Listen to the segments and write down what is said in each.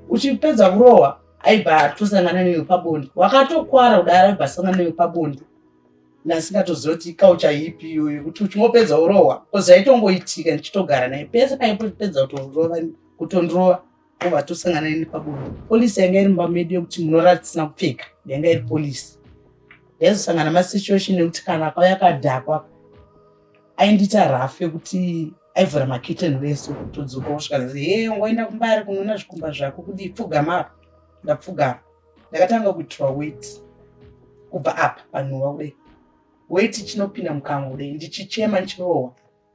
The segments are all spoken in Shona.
Uchipedza kurohwa aibva atosangana newe pabonde. Wakatokwara kudaro aibva asangana newe pabonde. Ndasingatoziva kuti ikaucha ipi iyoyo yekuti uchingopedza kurohwa bcause zvaitongoitika ndichitogara naye pese paipedza kutorova kutondirova obva tosangana neni pabonde. Polisi yanga iri mumba medu yekuti munorara tisina kupfeka yanga iri polisi. Ndaizosangana masituation ekuti kana akauya akadhakwa aindiita rafu yekuti aivhura makitchen wese kutodzoka kusvika zasi he ungoenda kumbari kunoona zvikumba zvako kudii pfugama apa ndapfugama ndakatanga kuitirwa weti kubva apa panhuva kudai weti chinopinda mukamwa kudai ndichichema ndichirohwa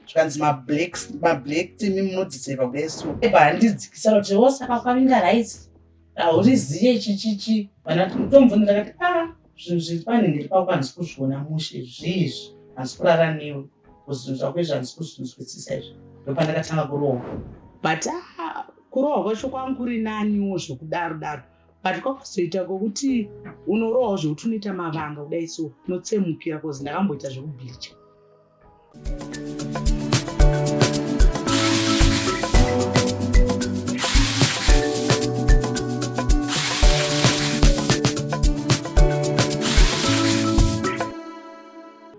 zvikanzi mablacks mablack timi munodziseva kudai so ebva handidzikisa kuti wo saka ukavinga rice hauriziye chichichi vanatomubvunza ndakati a ah, zvinhu zviri panenge pako handisi kuzviona mushe zvii izvi handisi kurara newe zvinhu zvako izvi handisi kuzvinzwisisa izvi ndopandakatanga kurohwa but ah, kurohwa kwacho kwangu kuri naniwo zvokudaro daro but kwakazoita kwekuti unorohwa zvekuti unoita mavanga kudai so unotsemukira bcause ndakamboita zvekubleacha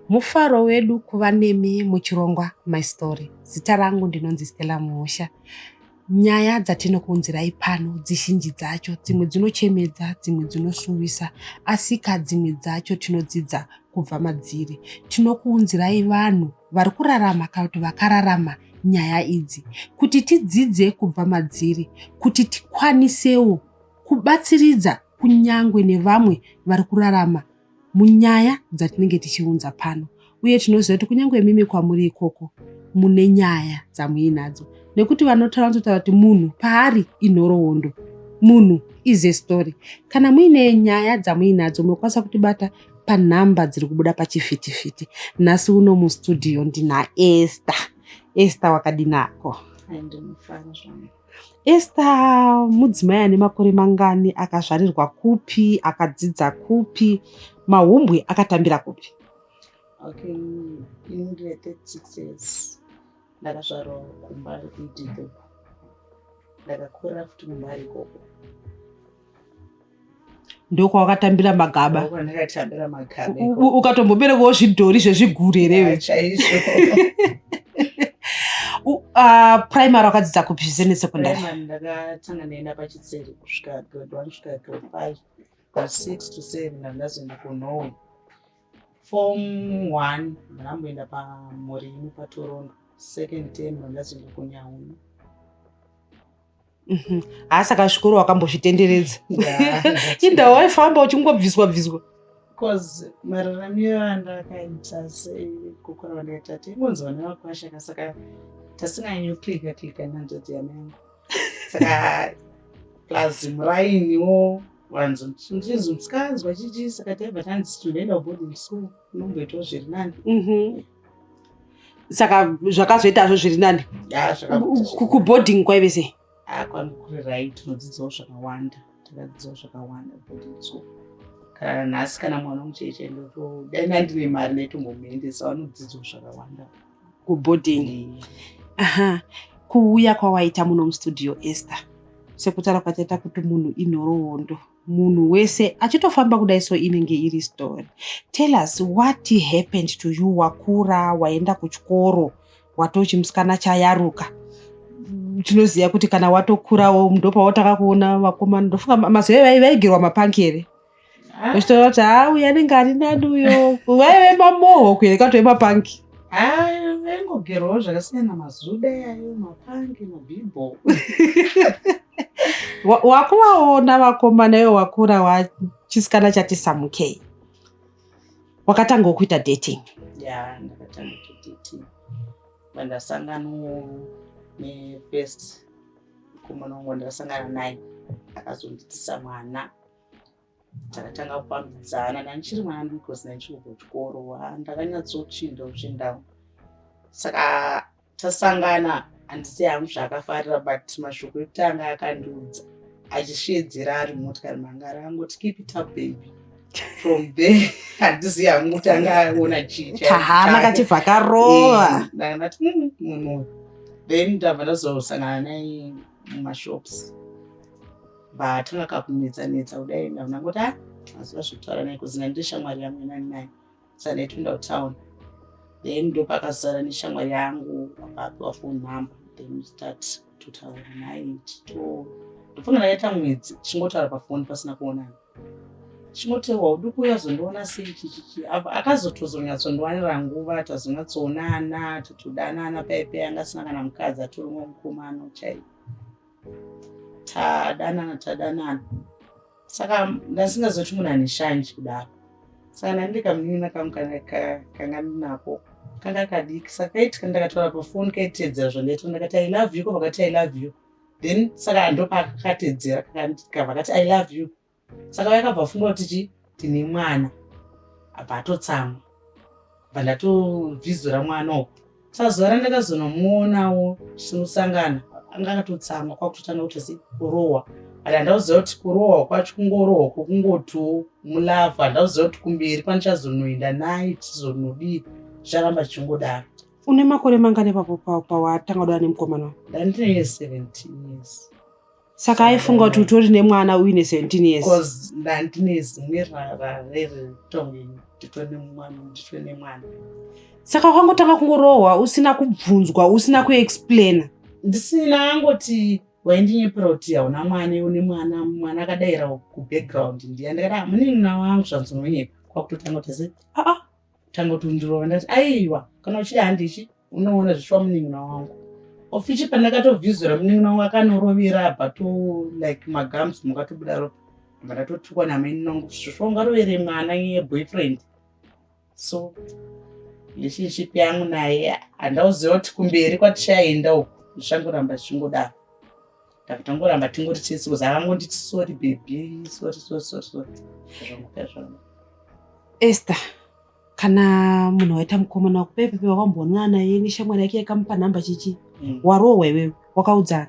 Mufaro wedu kuva nemi muchirongwa My Story. Zita rangu ndinonzi Stella Muhosha. Nyaya dzatinokuunzirai pano dzizhinji dzacho dzimwe dzinochemedza, dzimwe dzinosuwisa, asika dzimwe dzacho tinodzidza kubva madziri. Tinokuunzirai vanhu vari kurarama kana kuti vakararama nyaya idzi kuti tidzidze kubva madziri, kuti tikwanisewo kubatsiridza kunyangwe nevamwe vari kurarama munyaya dzatinenge tichiunza pano uye tinoziva kuti kunyange imimi kwamuri ikoko mune nyaya dzamuinadzo nekuti vanotaura vanototaura kuti munhu paari inhoroondo munhu is a story kana muine nyaya dzamuinadzo munokwanisa kutibata panhamba dziri kubuda pachivhitivhiti nhasi uno mustudio ndina Esther Esther wakadinako Ndinofara zvangu. Esther mudzimai ane makore mangani akazvarirwa kupi akadzidza kupi mahumbwe akatambira kupi Okay, ini ndine 36 years. Ndakazvarwa kuMbare kuEdith uko. Ndakakurira futi kuMbare ikoko. Ndokwawakatambira magaba. Ndokwandakatambira magaba ikoko. Ukatomboberekawo zvidhori zvezvigure here iwe? Chaizvo. Primary wakadzidza kupi zvese nesecondary? Primary ndakatanga ndaenda paChitsere kusvika grade 1 kusvika grade 5. Grade 6 to 7 ndandazoenda kuNorway. Form 1 ndakamboenda paMurimi paTorondo. Second term ndandazoenda kuNyauna. Haa saka zvikoro wakambozvitenderedza. Indawo waifamba uchingobviswa bviswa. Cause mararamiro andakaita sekukura kwandakaita taingonzi vana vakwasha saka tasinganyanyi kuklika klika nehanzvadzi yamai yangu. Saka plus murainiwo vanzi ndichizi chichi saka taibva tanzi tindoenda kuboarding school unomboitawo zviri nani. Saka zvakazoitazvo zviri nani? Kuboarding kwaive sei? Kwangu kuri right, tinodzidzawo zvakawanda. Takadzidzawo zvakawanda boarding school. Kana nhasi kana mwana mucheche ndotodai ndandine mari ndaitombomuendesa vanodzidzawo zvakawanda kuboarding. Aha, kuuya kwawaita muno mustudio Esther, sekutaura kwataita kuti munhu inhoroondo, munhu wese achitofamba kudai so inenge iri story. Tell us what happened to you wakura, waenda kuchikoro, watochimusikana chayaruka. Tinoziva kuti kana watokurawo ndopawataka kuona vakomana, ndofunga mazuva vaigerwa mapanki here? Uchitaura kuti haa uyu anenge ari nani uyo, vaive mamoho here kana kuti vemapanki? Vaingogerwawo zvakasiyana, mazuda ayo, mapanki, mabhibho. Wakuvaona vakomana iwe wakura wachisikana chati samukei, wakatangawo kuita dating? Ya, ndakatanga kuita dating vandasanganawo nefirst mukomana wangu wandakasangana naye akazonditisa mwana. Takatanga kufambidzana ndandichiri mwana because ndandichiri kubva kuchikoro, ndakanyatsochinda uchindawo. Saka tasangana handisi hangu zvaakafarira but mashoko ekutanga akandiudza achisveedzera ari motikari mangara angoti keep it up baby. From there handizivi hangu kuti anga aona chii chaizvo. Kahana kachibva karova. Ndakati munhu uyu. Then ndabva ndazosangana naye mumashops. Batanga kakunetsa netsa kudai ndangoti ah mazuva zvekutaura naye kuzina ndiri shamwari yangu inani naye saka ndaitoenda kutown then ndopakazara neshamwari yangu akapiwa phone number then start kutotaura naye chito ndofunga ndakaita mwedzi tichingotaura pafoni pasina kuonana chingotewa udi kuuya zondiona sei chichichi akazotozonyatsondiwanira nguva tazonyatsoonana totodanana paipe anga asina kana mukadzi atori mumwe mukomana chaiye tadanana tadanana saka ndasingazoti munhu ane shanje kudaro saka ndandiri kamunin'ina kangu kanga ndinako kanga kadiki saka kaitika ndakataura pafoni kaitedzera zvandaita ndakati i love you kobva kati i love you then saka ndopakatedzera kabva kati i love you saka vakabva funga kuti chi tine mwana abva atotsamwa bva ndatovhizura mwana uku saka zuva randakazonomuonawo tichinosangana anga akatotsamwa kwakutotanga kuti si kurohwa but handauziva kuti kurohwa kwacho kungorohwa kwokungotiwo mulavhu handauziva kuti kumberi kwandichazonoenda naye tichizonodii zvicharamba zvichingodaro une makore mangani ipapo pawatanga kudana nemukomana ndandine 17 years saka aifunga kuti utori nemwana uine 17 years because ndandine zimwe rareritonge nditwe nemwana saka wakangotanga kungorohwa usina kubvunzwa usina kuexplaina ndisina angoti waindinyepera kuti hauna mwana une mwana mwana akadaira kubackground ndiya ndakati ah, munin'ina wangu zvanzi unonyepa kwakutotanga kuti se aa tanga kuti undirova ndati aiwa kana uchida handichi unoona zvichiwa munin'ina wangu ofichi pandakatovhizura munin'ina wangu akanorovera abva to like magums mukatobuda ropa ndobva ndatotukwa namainini wangu zvishuwa ungarovere mwana yeboyfriend so relationship yangu naye handauziva kuti kumberi kwatichaenda uku zvichangoramba zvichingodaro takatangoramba tingori tese kuzi akangonditi sorry baby sorry sorry sorry sorry zvangopera zvangu Esther kana munhu waita mukomana wako pepepe wakamboonana naye neshamwari yake yakamupa nhamba chichi warohwa iwewe wakaudzana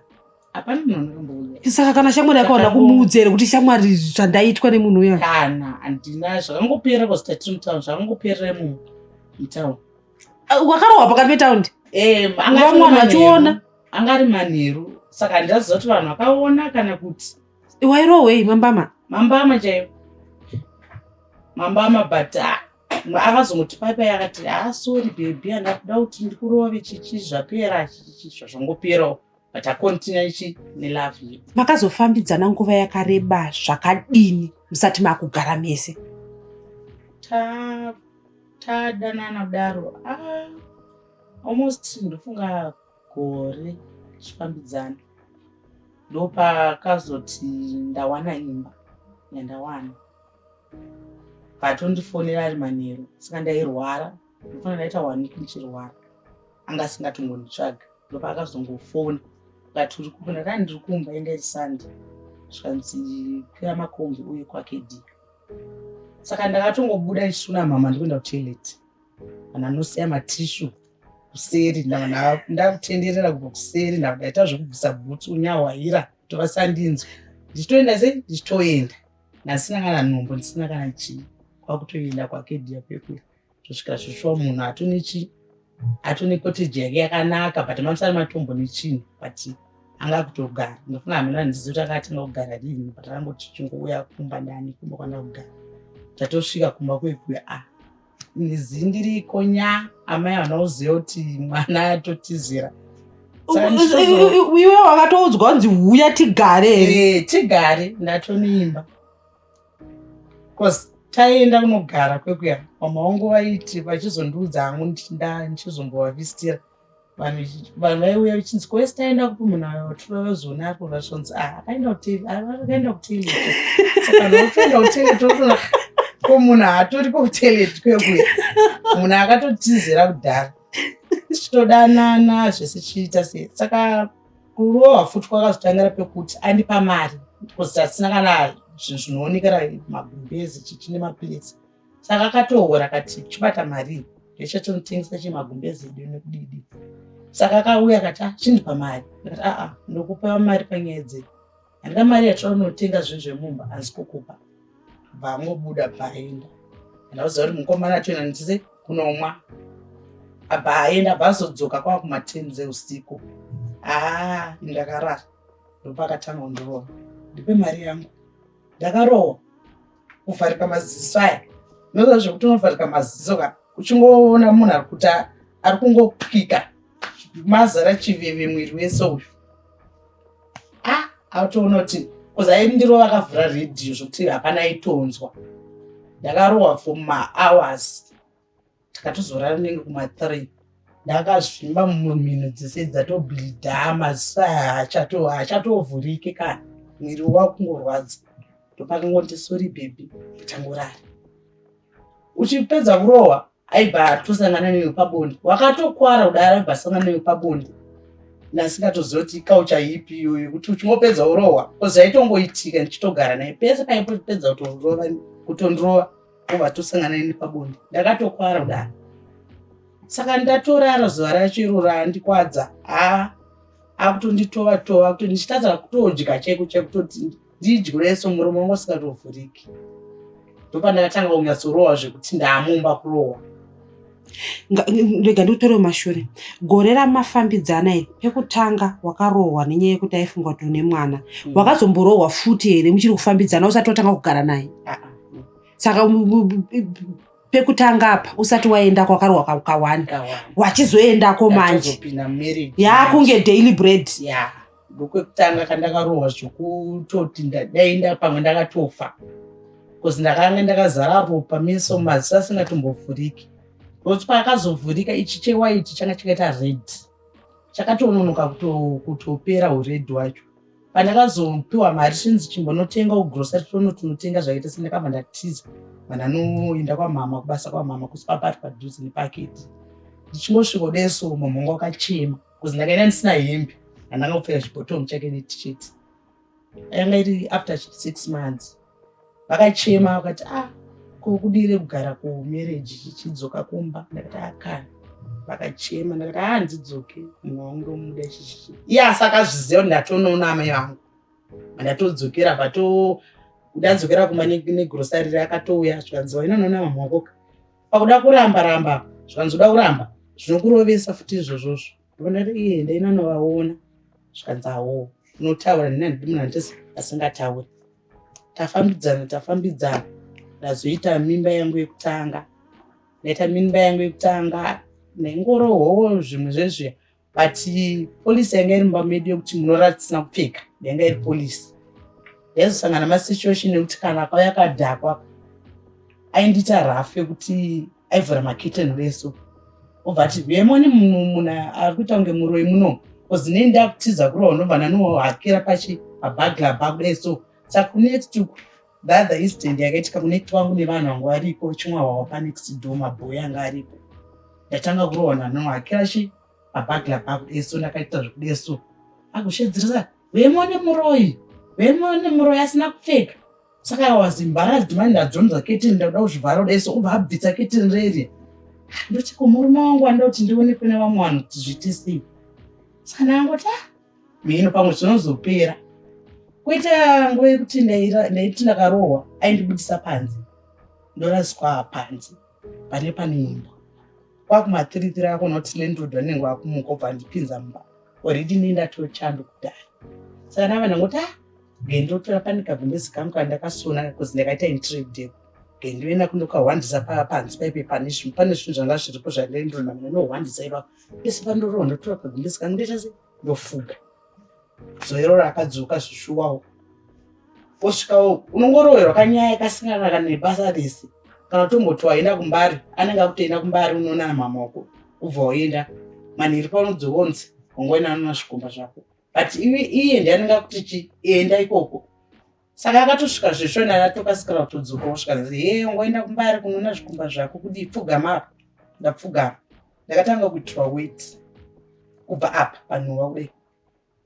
hapana munhu andakamboudza saka kana shamwari yako hauna kumuudza here kuti shamwari zvandaitwa nemunhu uya kana handina zvakangopera cause tatiri mutown zvakangoperera imomo mutown wakarohwa pakati petaundi Eh, vamwe vanhu vachiona anga ari manheru saka handichaziva kuti vanhu vakaona kana kuti wairohwei mambama mambama chaivo mambama but ah, akazongoti paipai akati ah sorry baby handakuda kuti ndikurove chichi zvapera chichi zvazvangoperawo but acontinue ichi nelove yedu makazofambidzana nguva yakareba zvakadini musati makugara mese tadanana kudaro ah, almost ndofunga gore tichifambidzana ndopakazoti ndawana imba yandawana patondifonera ari manheru saka ndairwara ndofanira ndaita one week ndichirwara anga asingatongonditsvaga ndopaakazongofona akati uri kupi ndakati ndiri kumba inga iri sunday zvikanzi kwira makombi uye kwakedi saka ndakatongobuda ndichituna mama ndikuenda kutoilet vanhu anosiya matishu kuseri ndakutenderera kubva kuseri ndaita zvekubvisa bhutsu unyahwaira kuti vasandinzwa ndichitoenda sei ndichitoenda ndasina kana nhombo ndisina kana chii kwakutoenda kwakedhiya kwekuya tosvika zvishuwa munhu atone chii atone cottage yake yakanaka but mamusari matombo nechinhu but anga kutogara ndofunga hameno handizivi kuti akatanga kugara rini but akangoti chingouya kumba ndani kumba kwanda kugara tatosvika kumba kwekuya ah nzindiriko nya amai havana kuziva kuti mwana atotizira iwe wakatoudzwa kunzi huya tigare here eh, tigare ndatoneimba bcause taenda kunogara kwekuya mama vangu vaiti vachizondiudza hangu ndichizombovavisitira vanhu vaiuya vichinzi kwese taenda kupi munhu atura vazoona ari kurwa zvonzi ah, akaenda akaenda kutoilet saka ndotoenda kutoilet otoona ko munhu haatori kutoilet kwekuya munhu akatotizira kudhara tichitodanana zvese chiita sei saka kurohwa futi kwakazotangira pekuti andipa mari because tasina kana zvinhu zvinoonekera magumbezi chichi nemaplates saka akatohora akati chibata mari ndechatonditengesa chemagumbezi edu nekudidi saka akauya akati ah, chindipa mari ndikati aa ndokupa mari panyaya dzedu handika mari yatinotenga zvinhu zvemumba hanzi kukupa bva angobuda bva aenda ndauziva kuti mukomana atoenda ndichise kunomwa abva aenda abva azodzoka kwava kumaten dzeusiku aa ndakarara ndopakatanga kundirova. Ndipe mari yangu. Ndakarohwa kuvharika maziso aya. Unoziva zvekuti unovharika maziso ka uchingoona munhu ari kuti ari kungopwika mazara chiveve mwiri wese uyu. Ah, autoona kuti because aindirova akavhura redhiyo zvekuti hapana aitonzwa. Ndakarohwa for mahours. Takatozorara nenge kuma3. Ndakazvimba mumhino dzese dzatobleeda maziso aya haachatovhuriki kana mwiri wakungorwadza. Ndopakangoti sorry baby tangorara. Uchipedza kurohwa aibva atosangana newe pabonde. Wakatokwara kudaro aibva asangana newe pabonde. Ndasingatoziva kuti culture ipi iyoyo yekuti uchingopedza kurohwa because zvaitongoitika ndichitogara naye pese paipedza kutorova kutondirova obva tosangana neni pabonde. Ndakatokwara kudaro. Saka ndatorara zuva racho iro randikwadza haa akutonditova tova kuti ndichitadza kutodya chaiko chaiko kutoti ndidye so muromo wangu usingatovhuriki. Ndopandakatanga kunyatsorohwa zvekuti ndaamumba kurohwa. Rega ndikutore mumashure. Gore ramafambidzana iri pekutanga wakarohwa nenyaya yekuti aifunga kuti une mwana. Wakazomborohwa futi here muchiri kufambidzana usati watanga kugara naye? Saka pekutanga apa usati waendako wakarohwa kawani. Wachizoendako manje. Yakunge daily bread. Ya, ndokwekutanga kandakarohwa zvekutoti dai pamwe ndakatofa. Because ndakanga ndakazara ropa meso maziso asingatombovhuriki. Nokuti paakazovhurika ichi chewaiti changa chakaita red. Chakatononoka kutopera ured hwacho. Pandakazopiwa mari chinzi chimbonotenga kugrocery tono tinotenga zvakaita sendakabva ndatiza. Vandanoenda kwamama kubasa kwamama kusipapati padhuze nepaketi. Ndichingosvika kudeso mama wangu akachema. Because ndakaenda ndisina hembe. Handanga kupfeka chibhotomu chake netisheti. Yanga iri after 6 months. Vakachema vakati ah ko kudire kugara kumarriage chichidzoka kumba. Ndakati akana. Vakachema ndakati ah handidzoke munhu wangu ndomuda chichichi. Iye asi akazviziva kuti ndatonoona amai vangu. Ndatodzokera pato ndadzokera kumba negrosari rakatouya zvikanzi wainonoona mama wako. Pakuda kuramba ramba zvikanzi uda kuramba zvinokurovesa futi izvozvozvo. Ndakati iye ndainonovaona zvikanzi awo unotaura neni handidi munhu andisi asingatauri. Tafambidzana tafambidzana ndazoita mimba yangu yekutanga. Ndaita mimba yangu yekutanga ndaingorohwawo zvimwe zvezviya but policy yanga iri mumba medu yekuti munorara tisina kupfeka yanga iri policy. Ndaizosangana nemasituation ekuti kana akauya akadhakwa aindiita rafu yekuti aivhura maketeni reso obva ati vemoni munhu ari kuita kunge muroyi muno because nei ndakutiza kurohwa ndobva ndanohakira pachi pabhagla kudai so. Saka kunext the other incident yakaitika kunext wangu nevanhu vangu variko chimwe hwawa panext door mabhoyi anga aripo. Ndatanga kurohwa ndanohakira chi pabhagla kudai so ndakaita zvekudai so. Agoshedzeresa vemoni muroyi vemoni muroyi asina kupfeka. Saka I was embarrassed mani ndadzonza keteni ndakuda kuzvivhara kudai so obva abvisa keteni reri. Ndoti ko murume wangu anoda kuti ndionekwe nevamwe vanhu kuti zviite sei. Saka ndangoti ah mhino pamwe zvinozopera. Kuita nguva yekuti ndaiti ndakarohwa aindibudisa panze. Ndoraswa panze pane pane imba. Kwakumathiritiri akona kuti landlord vanenge vakumuka obva andipinza mumba. Already ndini ndatochando kudhara. Saka ndava ndangoti ah ndotora pane kagumbezi kangu kandakasona because ndakaita intrade ndoenda kundokahwandisa panze paipe pane zvinhu pane zvinhu zvanga zviripo zvandaindona ndinohwandisa ipapo pese pandorohwa ndotora kagumbezi kangu ndoita sei ndofuga. Zuva iroro akadzoka zvishuwawo osvikawo unongorohwerwa kanyaya kasingana kana nebasa rese kana tomboti waenda kumbari anenge akutoenda kumbari unoona namama wako ubva waenda manheru paunodzoka onzi wangoenda unoona zvikomba zvako but iye ndiye anenge akuti chi enda ikoko. Saka akatosvika zvishona atokasika kutodzoka osvika nzi he wangoenda kumbari kunoona zvikomba zvako kudii pfugama apa. Ndapfugama. Ndakatanga kuitirwa weti kubva apa panhuwa kudai.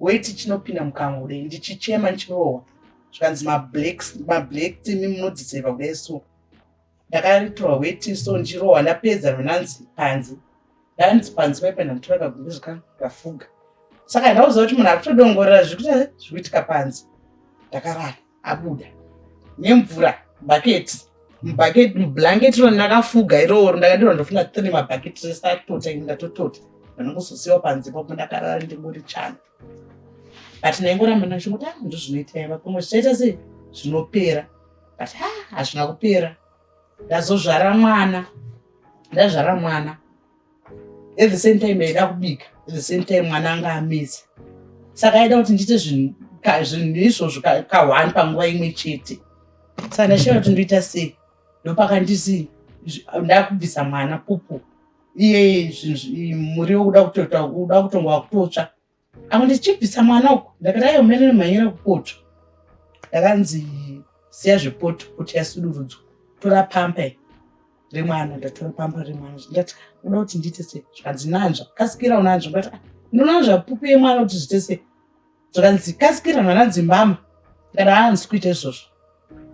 Weti chinopinda mukanwa kudai ndichichema ndichirohwa. Zvikanzi mablacks mablacks imi munodziseva kudai so. Ndakaitirwa weti so ndichirohwa ndapedza ndonanzi panze. Ndanzi panze paipa ndatora kagumbezi kangu ndafuga. Saka ndauziva kuti munhu ari kutodongorera zviri kuitika panze. Ndakarara abuda nemvura bhaketi mubhaketi mublanketi ro ndakafuga iroro ndakadira ndofunga 3 mabhaketi rese atota ini ndatotota. Ndinongozosiwa panze ipapo ndakarara ndingori chando. But ndaingoramba ndachingoti, ah, ndozvinoita imba, pamwe zvichaita sei, zvinopera. But ah, hazvina kupera. Ndazozvara mwana, ndazvara mwana, at the same time ndaida kubika, at the same time mwana anga amisa, saka aida kuti ndiite zvinhu izvozvo ka1 panguva imwe chete. Saka ndashaya kuti ndoita sei. Ndopakandisi ndakubvisa mwana pupu iye, muriwo kuda kutoita, uda kutonga wakutotsva. Ako ndichibvisa mwana uku, ndakati, aiwa, mene mhanyira kupoto. Ndakanzi, siya zvepoto, poto yasudurudzwa, tora pamper remwana. Ndatora pamper remwana, ndati, uda kuti ndiite sei? Zvikanzi, nanzva, kasikira unanzva. Ndati, ndinonanzva pupu yemwana kuti zviite sei? Zvikanzi, kasikira mwana dzimbama. Ndikati, handisi kuita izvozvo,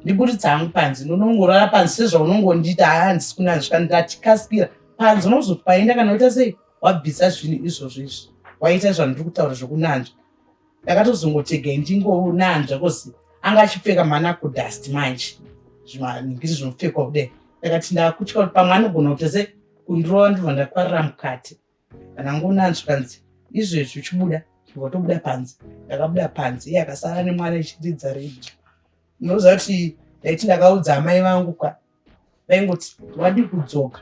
ndiburitsa hangu panze, ndinongorara panze sezvaunongondiita. Handisi kunanzva. Ndati, kasikira panze, unozoti paenda kana uita sei, wabvisa zvinhu izvozvo izvi, waita zvandiri kutaura zvokunanzva. Ndakatozongotegai ndingonanzva, cause anga achipfeka maknuckle dust manje, zvimaningiri zvinopfekwa kudai. Ndakati ndakutya kuti pamwe anogona kuti se kundirova, ndobva ndakwarira mukati. Kana ngonanzva, kanzi, izvezvi uchibuda, ndobva tobuda panze. Ndakabuda panze, iye akasara nemwana ichiridza redhiyo. Unoziva kuti ndaiti ndakaudza amai vangu ka, vaingoti, wadi kudzoka?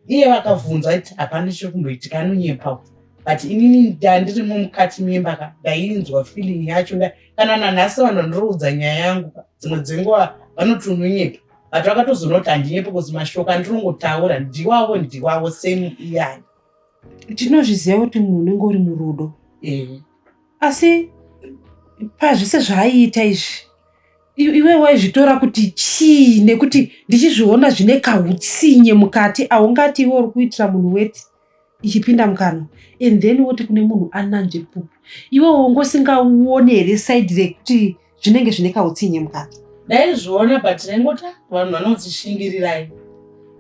Iye vakabvunza, aiti hapana chiri kumboitika, anonyepa. But inini ndandirimo mukati memba ka, ndainzwa feeling yacho. Kana nanhasi vanhu vandiroudza nyaya yangu ka, dzimwe dzenguva vanoti unonyepa, but vakatozoona kuti handinyepe, cause mashoko andirongotaura ndiwavo, ndiwavo same iyayo. Tinozviziva kuti munhu unenge uri murudo, asi pazvese zvaaiita izvi, iwe waizvitora kuti chii? Nekuti ndichizviona zvine kautsinye mukati. Haungati iwe uri kuitira munhu weti ichipinda mukanwa and then woti kune munhu ananzve pupu. Iwe wongosingauoni here side rekuti zvinenge zvine kautsinye mukati? Ndaizviona, but ndaingoti, "Ah, vanhu vanodzishingirirai."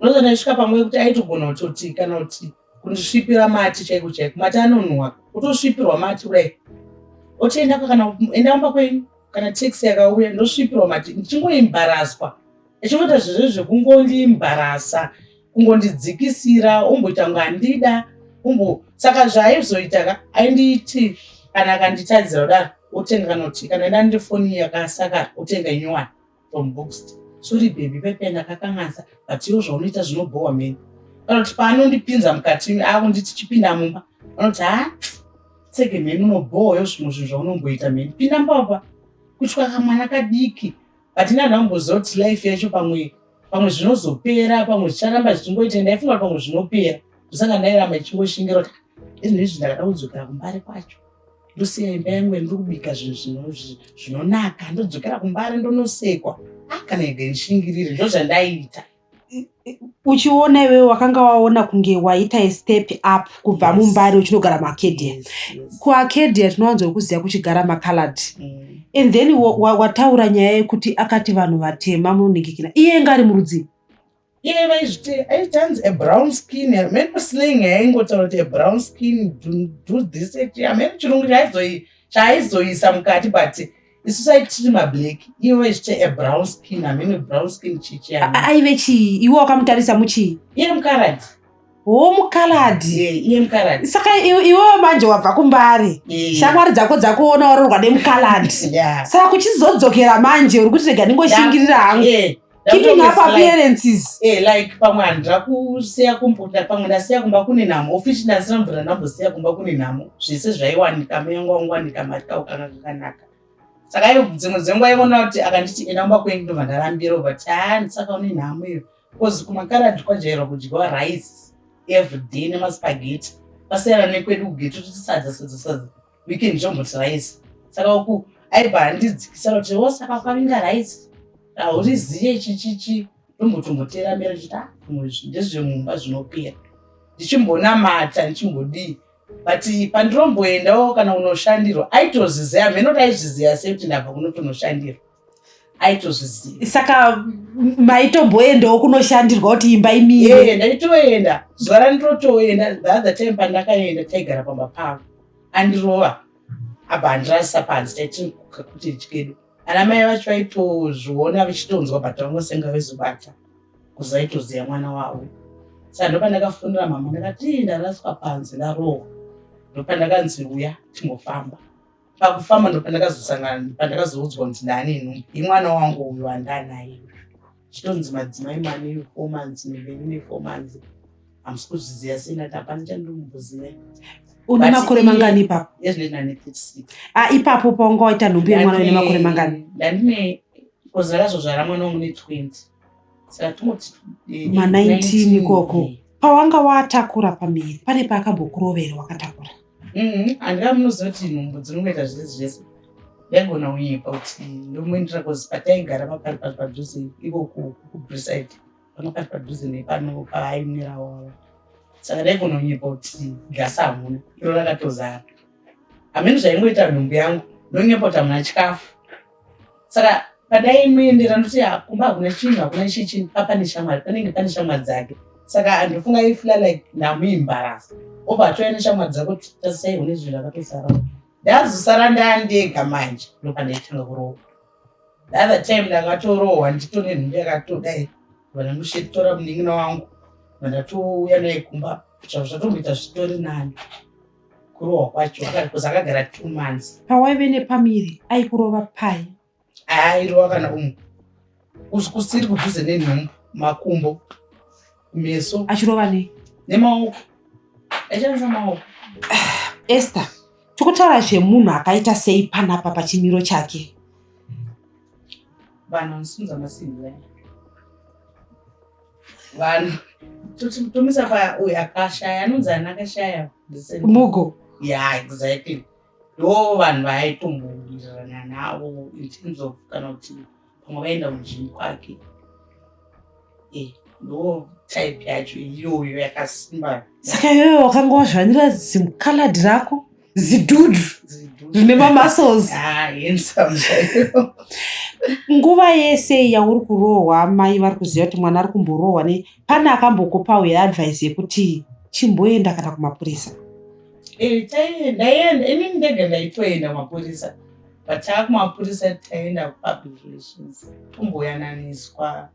Unoza ndaisvika pamwe yekuti aitogona kutoti kana kuti kundisvipira mati chaiko chaiko, mati anonhuhwa, kutosvipirwa mati kudai, otoenda kana enda kumba kwenyu, kana taxi yakauya, ndosvipirwa mati, ndichingoimbaraswa, echingoita zvezvo zvekungondiimbarasa, kungondidzikisira, omboita kunge handida umbo. Saka zvaaizoita ka, ainditi kana akanditadzira kudaro, otenga kana kuti kana enda ndifoni yakasakara, otenga inyowani from Boxed. "Sorry baby, pepe ndakakanganisa, but iwo zvaunoita zvinobhowa meni." Kana kuti paanondipinza mukati, akunditi, "Chipinda mumba," anoti, "Ha, tsege mheni, unobhowayo zvimwe zvinhu zvaunomboita mheni, pinda mubaba." Kutya kamwana kadiki, but ini handamboziva kuti life yacho pamwe zvinozopera, pamwe zvicharamba zvichingoita. Ndaifunga kuti pamwe zvinopera, ndosaka ndairamba ndichingoshingira kuti, "Ah, izvinhu izvi ndakada kudzokera kumbare kwacho, ndosiya imba yangu yandiri kubika zvinhu zvinonaka, ndodzokera kumbare, ndonosekwa. Ah, kana ega ndishingirire." Ndozvandaiita. Uchiona iwewe wakanga waona kunge waita step up kubva muMbare uchinogara muArcadia. Yes. KuArcadia tinowanzokuziva kuchigara macoloured. And then wataura nyaya yekuti akati vanhu vatema munoningikira, iye nga ari murudzi? Iye vaizviti, aiti hanzi a brown skin, many slang yaingotaura kuti a brown skin do this, hamene chirungu chaaizoisa mukati, but isu saiti tiri mablack, ivo vaizviti a brown skin, hamene brown skin chichi. Aive chii? Iwe wakamutarisa muchii? Iye mucoloured. Ho, mucoloured. Iye mucoloured. Saka iwewe manje wabva kuMbare, shamwari dzako dzakuona warorwa nemucoloured, saka kuchizodzokera manje uri kuti, rega ndingoshingirira hangu, keeping up appearances. Like pamwe handira kusiya kumbuta, pamwe ndasiya kumba kune nhamo, ofishi ndasina mvura, ndambosiya kumba kune nhamo, zvese zvaiwanika, muyangu wanguwanika, mari kau kanga kakanaka. Saka iyo dzimwe dzenguva iona kuti akanditi, "Enda kumba kwenyu," ndobva ndarambira, but haa, saka une nhamo iyo, cause kumacoloured kwajairwa kudyiwa rice everyday nemaspaghetti, pasiyana nekwedu kughetto toti sadza, sadza, sadza, weekend tomboti rice. Saka uku aibva andidzikisira kuti, "Wo, saka ukavinga rice hauriziye chichichi." Ndombotomboteramira chiti, ah, zvimwe ndezvemumba zvinopera, ndichimbonamata, ndichimbodii. But pandinomboendawo kana unoshandirwa, aitozviziva, hameno kuti aizviziva sei kuti ndabva kunotonoshandirwa, aitozviziva. Saka maitomboendawo kunoshandirwa kuti imba imire? Ee, ndaitoenda. Zuva randirotoenda, the other time pandakaenda, taigara pamba pavo, andirova, abva andirasisa panze, taiti kuti chedu. Ana mai vacho vaitozviona vachitonzwa, but vangosenga vezobata kuzaitoziva mwana wavo. Saka ndopandakafonera mama, ndakati, "Ii, ndaraswa panze, ndarohwa." Ndopandakanzi, "Uya timbofamba." Pakufamba ndo pandakazosangana, pandakazoudzwa kuti ndaane nhumbu imwana wangu uyu wandanaye. Chitonzi madzimai mane 4 months, miveni ne 4 months, hamusi kuzviziva sei? Ndati hapana chandiri. Une makore mangani ipapo? Ezvinoita ndane 36. Ah, ipapo paunga waita nhumbu yemwana une makore mangani? Ndandine, because ndakazozvara mwana wangu ne20, saka tongoti Ma 19 ikoko. Pawanga watakura pamiri, pane paakambokurovera wakatakura? Handika munoziva kuti nhumbu dzinongoita zvese zvese. Ndaigona kunyepa kuti ndomuendera, cause pataigara papari pari padhuze ikoko kuBraeside, panga pari padhuze nepano paaimirawo. Saka ndaigona kunyepa kuti gasi hamuna, iro rakatozara. Hamene zvaingoita nhumbu yangu, ndonyepa kuti hamuna chikafu. Saka pandaimuendera ndoti, "Ah, kumba hakuna chinhu, hakuna chichi." Papane shamwari, panenge pane shamwari dzake, saka handifunga aifeela like ndamuembarrassa, obva atouya neshamwari dzake kuti tasai une zvinhu zvakatosara. Ndazosara ndandega manje, ndopandaitanga kurohwa. The other time ndakatorohwa nditone nhumbu yakatodai, vandanoshetora munin'ina wangu, vandatouya naye kumba. Zvavo zvatomboita zvitori nani kurohwa kwacho, because akagara 2 months. Pawaive nepamiri aikurova pai? Airova kana umu kusiri kudhuze nenhumbu, makumbo, kumeso. Achirova nei? Nemaoko, aishandisa maoko. Esther, tikutaura zvemunhu akaita sei panapa pachimiro chake? Vanhu vanosimudza masimbi vaya, vanhu tomisa pa uyu akashaya anonzi ani akashaya? Mugo. Yeah, exactly, ndo vanhu vaaitombowirirana navo in terms of kana kuti pamwe vaenda kugym kwake. Ndo type yacho iyoyo yakasimba. Saka iwewe wakanga wazvanira zimukaladhi rako, zidhudhu rine mamuscles. Ah, handsome chaiyo. Nguva yese yauri kurohwa, mai vari kuziva kuti mwana ari kumborohwa ne, pane akambokupawo yeadvice yekuti chimboenda kana kumapurisa? Ndaienda inini ndega, ndaitoenda kumapurisa, but taakumapurisa taenda kupublic relations, tomboyananiswa.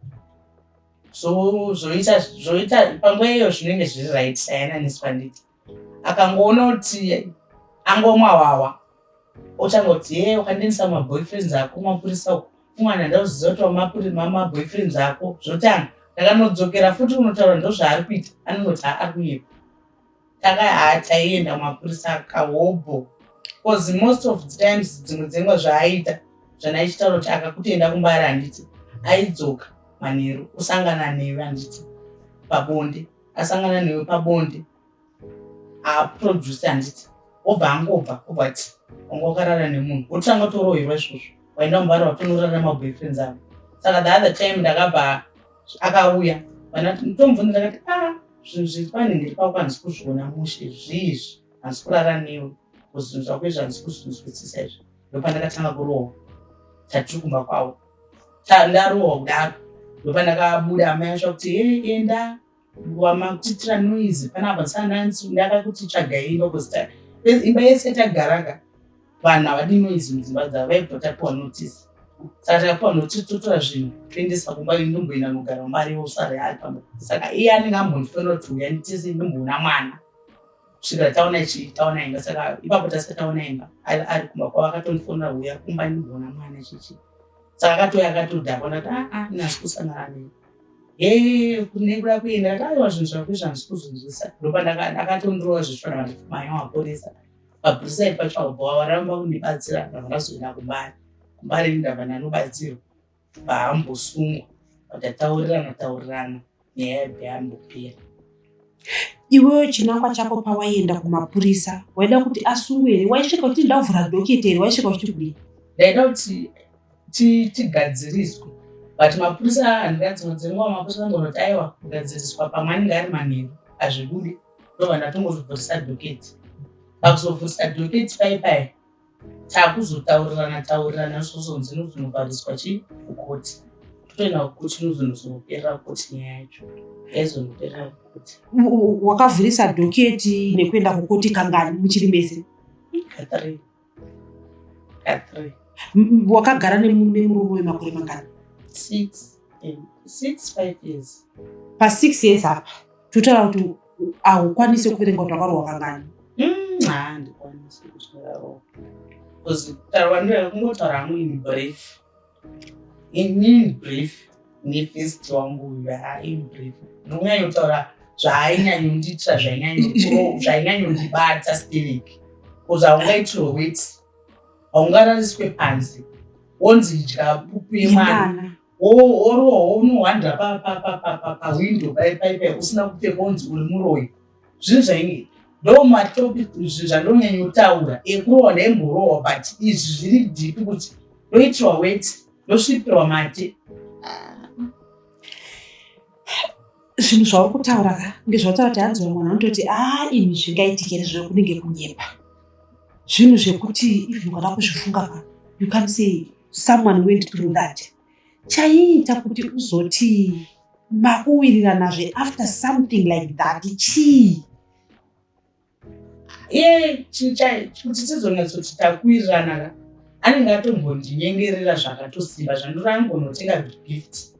Zvoita zvoita panguva iyo zvinenge zviri right, tayananiswa nditi akangoona kuti angomwa wawa, otanga kuti, "Ye, wakandiendesa maboyfriends ako kumapurisa uku, umwana ndauziva kuti maboyfriends ako." Zvotanga ndakanodzokera futi kunotaura ndozvaari kuita, anongoti haari kunyepa. Taka ha taienda kumapurisa kahobho, because most of the times dzimwe dzenguva zvaaita zvandaichitaura kuti akakutoenda kumbari, handiti aidzoka manheru usangana newe, handiti pabonde, asangana newe pabonde aproduce, handiti obva angobva obva ati wanga wakarara nemunhu, wotanga torohwerwa izvozvo, waenda mumbari watonorara nemaboyfriends avo. Saka the other time ndakabva akauya tomubvunza, ndakati, "A, zvinhu zviri panhingiri pako handisi kuzviona mushe, zviizvi handisi kurara newe, zvinhu zvako izvi handisi kuzvinzwisisa izvi." Ndopandakatanga kurohwa tatiri kumba kwavo. Ndarohwa kudaro, ndopandakabuda amai acho kuti, "He, enda wamakutitira noise panapa." Sanansi ndakakuti tsvagai imba, because imba yese tagaraka vanhu havadi noise mudzimba dzavo. Vaibva tapiwa notice, saka takapiwa notice, totora zvinhu toendesa kumba. Ndomboenda nogara mari osare ari pamba, saka iye anenge ambondifonera kuti uya nditese ndomboona mwana kusvikira taona chii, taona imba. Saka ipapo tasati taona imba, ari kumba kwavo akatondifonera, "Uya kumba ndimboona mwana," chichi. Saka akatouya akatodhakwa. Ndati, "Aa, nhasi kusangana nei?" "He, kune kuda kuenda." Ati, "Aiwa, zvinhu zvako izvi handisi kuzvinzwisa." Ndopandaakatondirova zvichifanira kuti manya mapurisa paBraeside pacho akabva varamba kundibatsira. Ndabva ndazoenda kuMbare. KuMbare ndabva ndanobatsirwa, paambosungwa, vataurirana taurirana, nyaya yabva yambopera. Iwewe chinangwa chako pawaienda kumapurisa, waida kuti asungwe here? Waisvika kuti ndavhura docket here? Waisvika uchiti kudii? Ndaida kuti tigadziriswe, but mapurisa handingadzimwe dzenguva mapurisa angonoti aiwa, kugadziriswa pamwe anenge ari manheru, hazvibudi. Ndobva ndatongozovhurisa docket. Pakuzovhurisa docket pai pai takuzotaurirana taurirana, zvozonzi inozonobhariswa chi kukoti, totoenda kukoti, inozonozonoperera kukoti, nyaya yacho yaizonoperera kukoti. Wakavhurisa docket nekuenda kukoti kangani muchiri mese? Ka3, ka3. Wakagara nemurume wemakore mangani? 6, 6, 5 years. Pa6 years apa totaura kuti haukwanisi kuverenga kuti wakarohwa kangani? Handikwanisi kuzvirarohwa. Because kutaura ndira kungotaura hangu in brief, in brief nefirst wangu uyu, ha, in brief ndinonyanyotaura zvaainyanyoondiitira, zvainyanyondibata stereki, because haungaitirwe weti, haungarariswe panze wonzi idya pupu yemwana. Yemwana. Orohwa, unohwandira pawindo paipai usina kupfeka, wonzi uri muroyi. Zvinhu zvainge ndo matopic, zvinhu zvandonyanyotaura. Ekurohwa ndaimborohwa, but izvi zviri deep, kuti ndoitirwa weti, ndosvipirwa mate. Zvinhu zvauri kutaura ka, ngezvataura kuti hanzi vamwe vanhu vanototi, "A, imi, zvingaitike here?" Zvekunenge kunyepa, zvinhu zvekuti even ukada kuzvifunga ka, you can say someone went through that. Chaiita kuti uzoti makuwiriranazve after something like that chii? Iye kuti tizonyatsoti takuwirirana ka, anenge atombondinyengerera zvakatosimba, zvandori angonotenga gift,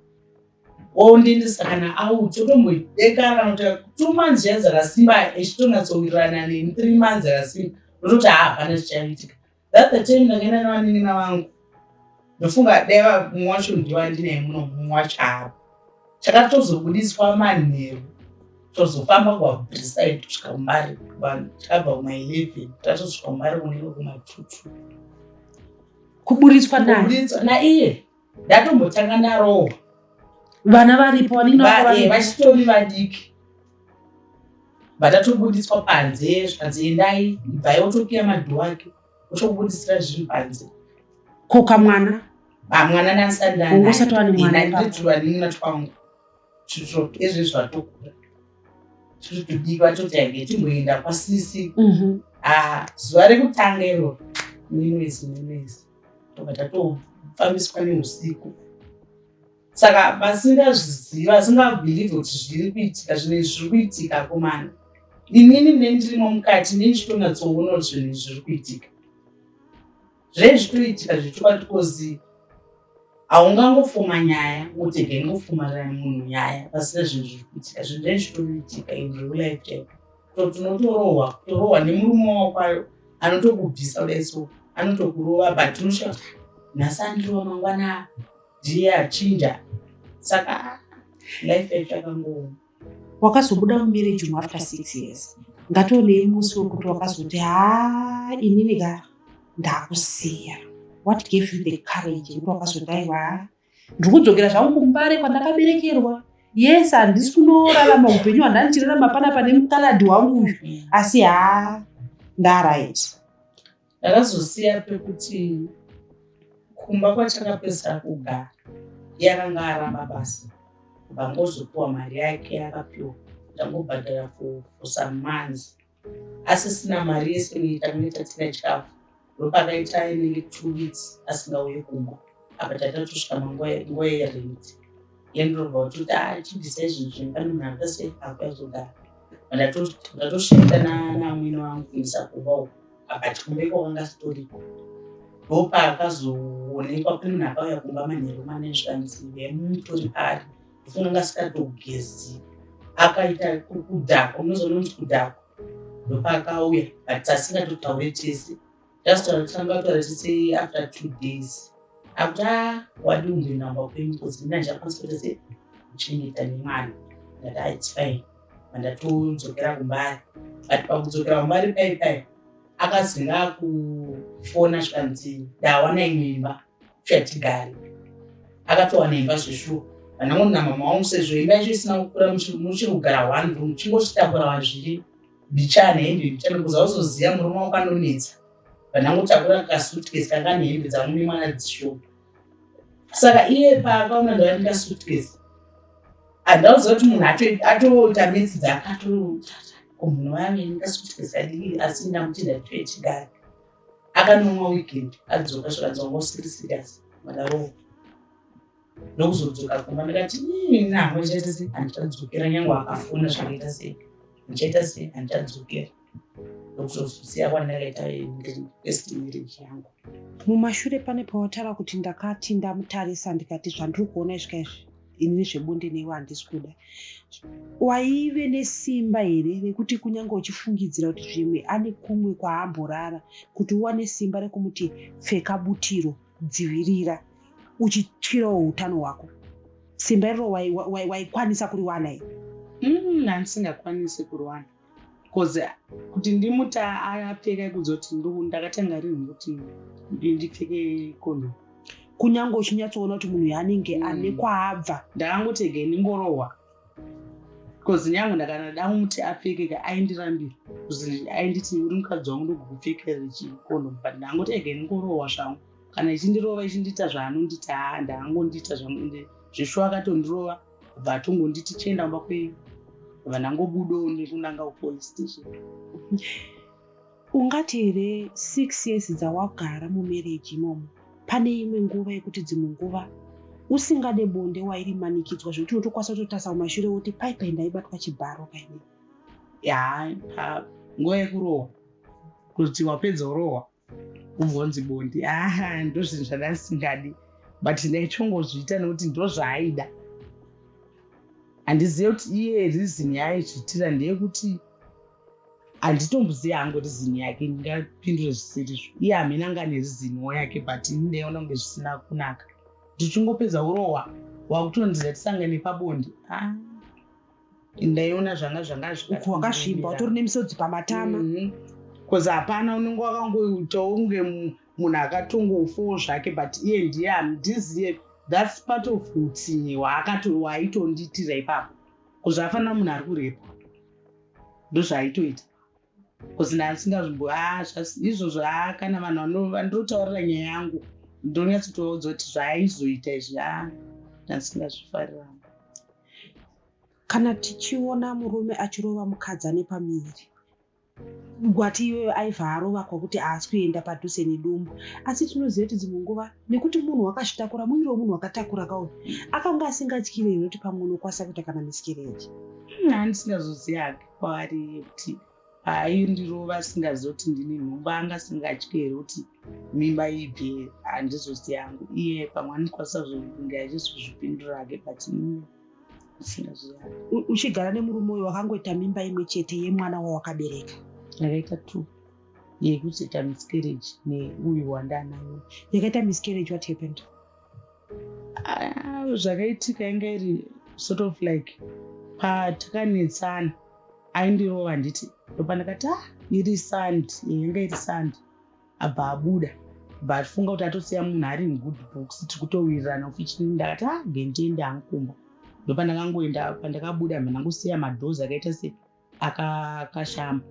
ondiendesa kana out, otombodekara kana kuti 2 months zviya dzakasimba, echitonatsowirirana neni 3 months dzakasimba, ndototi ha, hapana chichaitika. That the time ndakaenda nevanin'ina vangu, ndofunga dai mumwe wacho ndiwa ndinaye muno, mumwe wacho hapo. Chakatozobudiswa manheru, tozofamba kubva kuBraeside kusvika kuMbare. Takabva kuma11, tatosvika kuMbare kunenge kuma2. Kuburitswa nani? Kuburitswa naiye. Ndatombotanga ndarohwa. Vana varipo, vanin'ina vako varipo? Vachitori vadiki. Vatatobudiswa panze, zvikanzi endai, ibvai, otokiya madoor ake, otobudisira zvinhu panze. Koka mwana? Mwana ndandisati. Wanga usati wane mwana ipapo? Ndandituvanin'ina twangu ezvezvi zvatokura, tiri tudiki, vatoti age timboenda kwasisi. Ah, zuva rekutanga iroro, nemwedzi nemwedzi, tobva tatofambiswa neusiku. Saka vasingazviziva, vasingabelieve kuti zviri kuitika, zvinhu izvi zviri kuitika komana, inini nendirimo mukati, nendichitonatsoona kuti zvinhu izvi zviri kuitika, zvezvitoitika zvechokwadi, 'cause haungangofoma nyaya wotega ingofomarira munhu nyaya pasina zvinhu zviri kuitika. Zvinhu zvezvitoitika in real life chaiko. Kutoti unotorohwa, kutorohwa nemurume wako anotokubvisa kudai, so anotokurova, but unosvika kuti nhasi andirova, mangwana ndiye achinja. Saka life yacho yakangooma. Wakazobuda mumarriage umu after 6 years. Ngationei musi wekuti wakazoti, "Haa, inini ka ndakusiya." What gave you the courage yekuti wakazoti, "Aiwa, ndiri kudzokera zvangu kuMbare kwandakaberekerwa. Yes, handisi kunorarama upenyu hwandandichirarama panapa nemukaladhi wangu uyu, asi haa, ndaright"? Ndakazosiya pekuti kumba kwatakapedzisira kugara, iye akanga aramba basa, vangozopiwa mari yake yakapiwa, ndangobhadhara for some months, asisina mari yese. Tange tatenga chikafu, ndopakaita inenge 2 weeks asingauye kumba. Apa tatatosvika nguva yerent. Landlord vatoti, "A, chibvisai zvinhu zvenyu, pane munhu arikuda sei akuya kuzogara." Ndatosvika namwene wangu kuendesa kumba uko, apa kumba iko kwanga sitoriko. Ndopaakazoonekwa pane munhu akauya kumba manheru mane, zvikanzi vemutori pari, ndofunga anga asikatogezi, akaita kudhakwa, unozoona kunzi kudhakwa. Ndopaakauya, but tasingatotaure tese, tazotaura, tanga kutaura tese after 2 days, akuti, "A, wadi kumboenda kumba kwenyu, because ndina ndichakwanisa kuita sei kuchengeta nemwana." Ndati, "Ah, it's fine." Mandatodzokera kuMbare, but pakudzokera kuMbare pai pai akazinga akufona, zvikanzi ndawana imwe imba kuchatigare. Akatowana imba zveshuwa. Vanangoni namama wangu, sezvo imba yacho isina kukura, muchiri kugara one room, chingosvitakura zviri bichana, hembe bichana, kuza uzoziva murume wako anonetsa. Vanangotakura kasuitcase kanga nehembe dzangu nemwana dzishoma. Saka iye paakaona ndavanika suitcase, handauziva kuti munhu atoita metsi dzake, atotata munhu vave kasuitcase kadiki, asi ndamuti ndatoechigare. Akanomwa weekend, adzoka, zvikanzi wanga usiri serious, madarowo. Ndokuzodzoka kumba, ndikati nhango ndichaita sei, handichadzokera, nyange akafona zvakaita sei, ndichaita sei, handichadzokera. Ndokuzozosiya kwandakaita first marriage yangu. Mumashure pane pawataura kuti ndakati ndamutarisa, ndikati zvandiri kuona izvika izvi. Inini zvebonde newe handisi kuda. Waive nesimba here rekuti kunyange uchifungidzira kuti zvimwe ane kumwe kwaamborara, kuti uwane simba rekumuti pfeka butiro, dzivirira, uchityirawo utano hwako? Simba iroro waikwanisa kuriwana here? Handisingakwanisi kuriwana, because kuti ndimuti apfeka, kuzoti ndakatanga rini kuti ndipfeke kondomu? Kunyange uchinyatsoona kuti munhu yaanenge ane kwaabva. Ndakangoti ege ndingorohwa, because nyange ndakana kumuti apfeke ka, aindirambira, because ainditi, "Uri mukadzi wangu, ndogokupfekera chikondomu?" But ndangoti ege ndingorohwa zvangu, kana ichindirova, ichindiita zvaanondita. Haa, ndaangondiita zvangu. Ende zveshuwa akatondirova, bva atongonditi, "Chienda kumba kwenyu." Bva ndangobudawo nekunanga kupolice station. Ungati here 6 years dzawagara mumarriage imomo, pane imwe nguva yekuti dzimwe nguva usingade bonde wairimanikidzwa, zvekuti unotokwanisa kutotarisa kumashure woti, "Pai ndaibatwa chibharo kainei"? Ya, nguva yekurohwa, kuti wapedza urohwa, ubvonzi bonde, aha, ndo zvinhu zvandasingadi, but ndaichongozviita nekuti ndo zvaaida. Handizive kuti iye reason yaaizviitira ndeyekuti, handitombozivi hangu reason yake, ndingapindure zvisirizvo. Iye hamene anga nereasonwo yake, but ini ndaiona kunge zvisina kunaka. Ndichingopedza urohwa, wakutonzira tisangane pabonde, ah, ndaiona zvanga Uku wakazvimba, utori nemisodzi pamatama. Because hapana, unenge wakangoitawo kunge munhu akatongofawo zvake, but iye ndiye, handizive, that's part of utsinye hwaaitondiitira ipapo, kuzvafanira munhu ari kurepwa, ndozvaaitoita, because ndasingazvimbo izvozvo. A, kana vanhu vandotaurira nyaya yangu, ndonyatsotovaudza kuti zvaaizoita izvi, a, ndasingazvifarira. Kana tichiona murume achirova mukadzi ane pamuviri, gwati iyoyo aibva arova kwakuti haasi kuenda padhuze nedumbu, asi tinoziva kuti dzimwe nguva nekuti munhu wakazvitakura, muviri wemunhu wakatakura kauyu, akanga asingatyiri here kuti pamwe unokwanisa kuita kana miscarriage? Handisingazozivi hake kwaari kuti paaindirova asingazivi kuti ndine nhumbu, anga asingatyi here kuti mimba ibve. Handizozivi hangu, iye pamwe anokwanisa kunge achizozvipindura hake, but inini ndisingazivi. Uchigara nemurume uyu, wakangoita mimba imwe chete yemwana wawakabereka? Ndakaita two, yekuzoita miscarriage neuyu wandanayo. Yakaita miscarriage, what happened? Ah, zvakaitika inga iri sort of like patakanetsana, aindirova, handiti? Ndopandakati, ah, iri Sunday, yanga iri Sunday, abva abuda, bva achifunga kuti atosiya munhu ari in good books, tiri kutowirirana futi. Ndakati, ah, ngendiende hangu kumba. Ndopandakangoenda. Pandakabuda, mhandangosiya madoors akaita se akashama,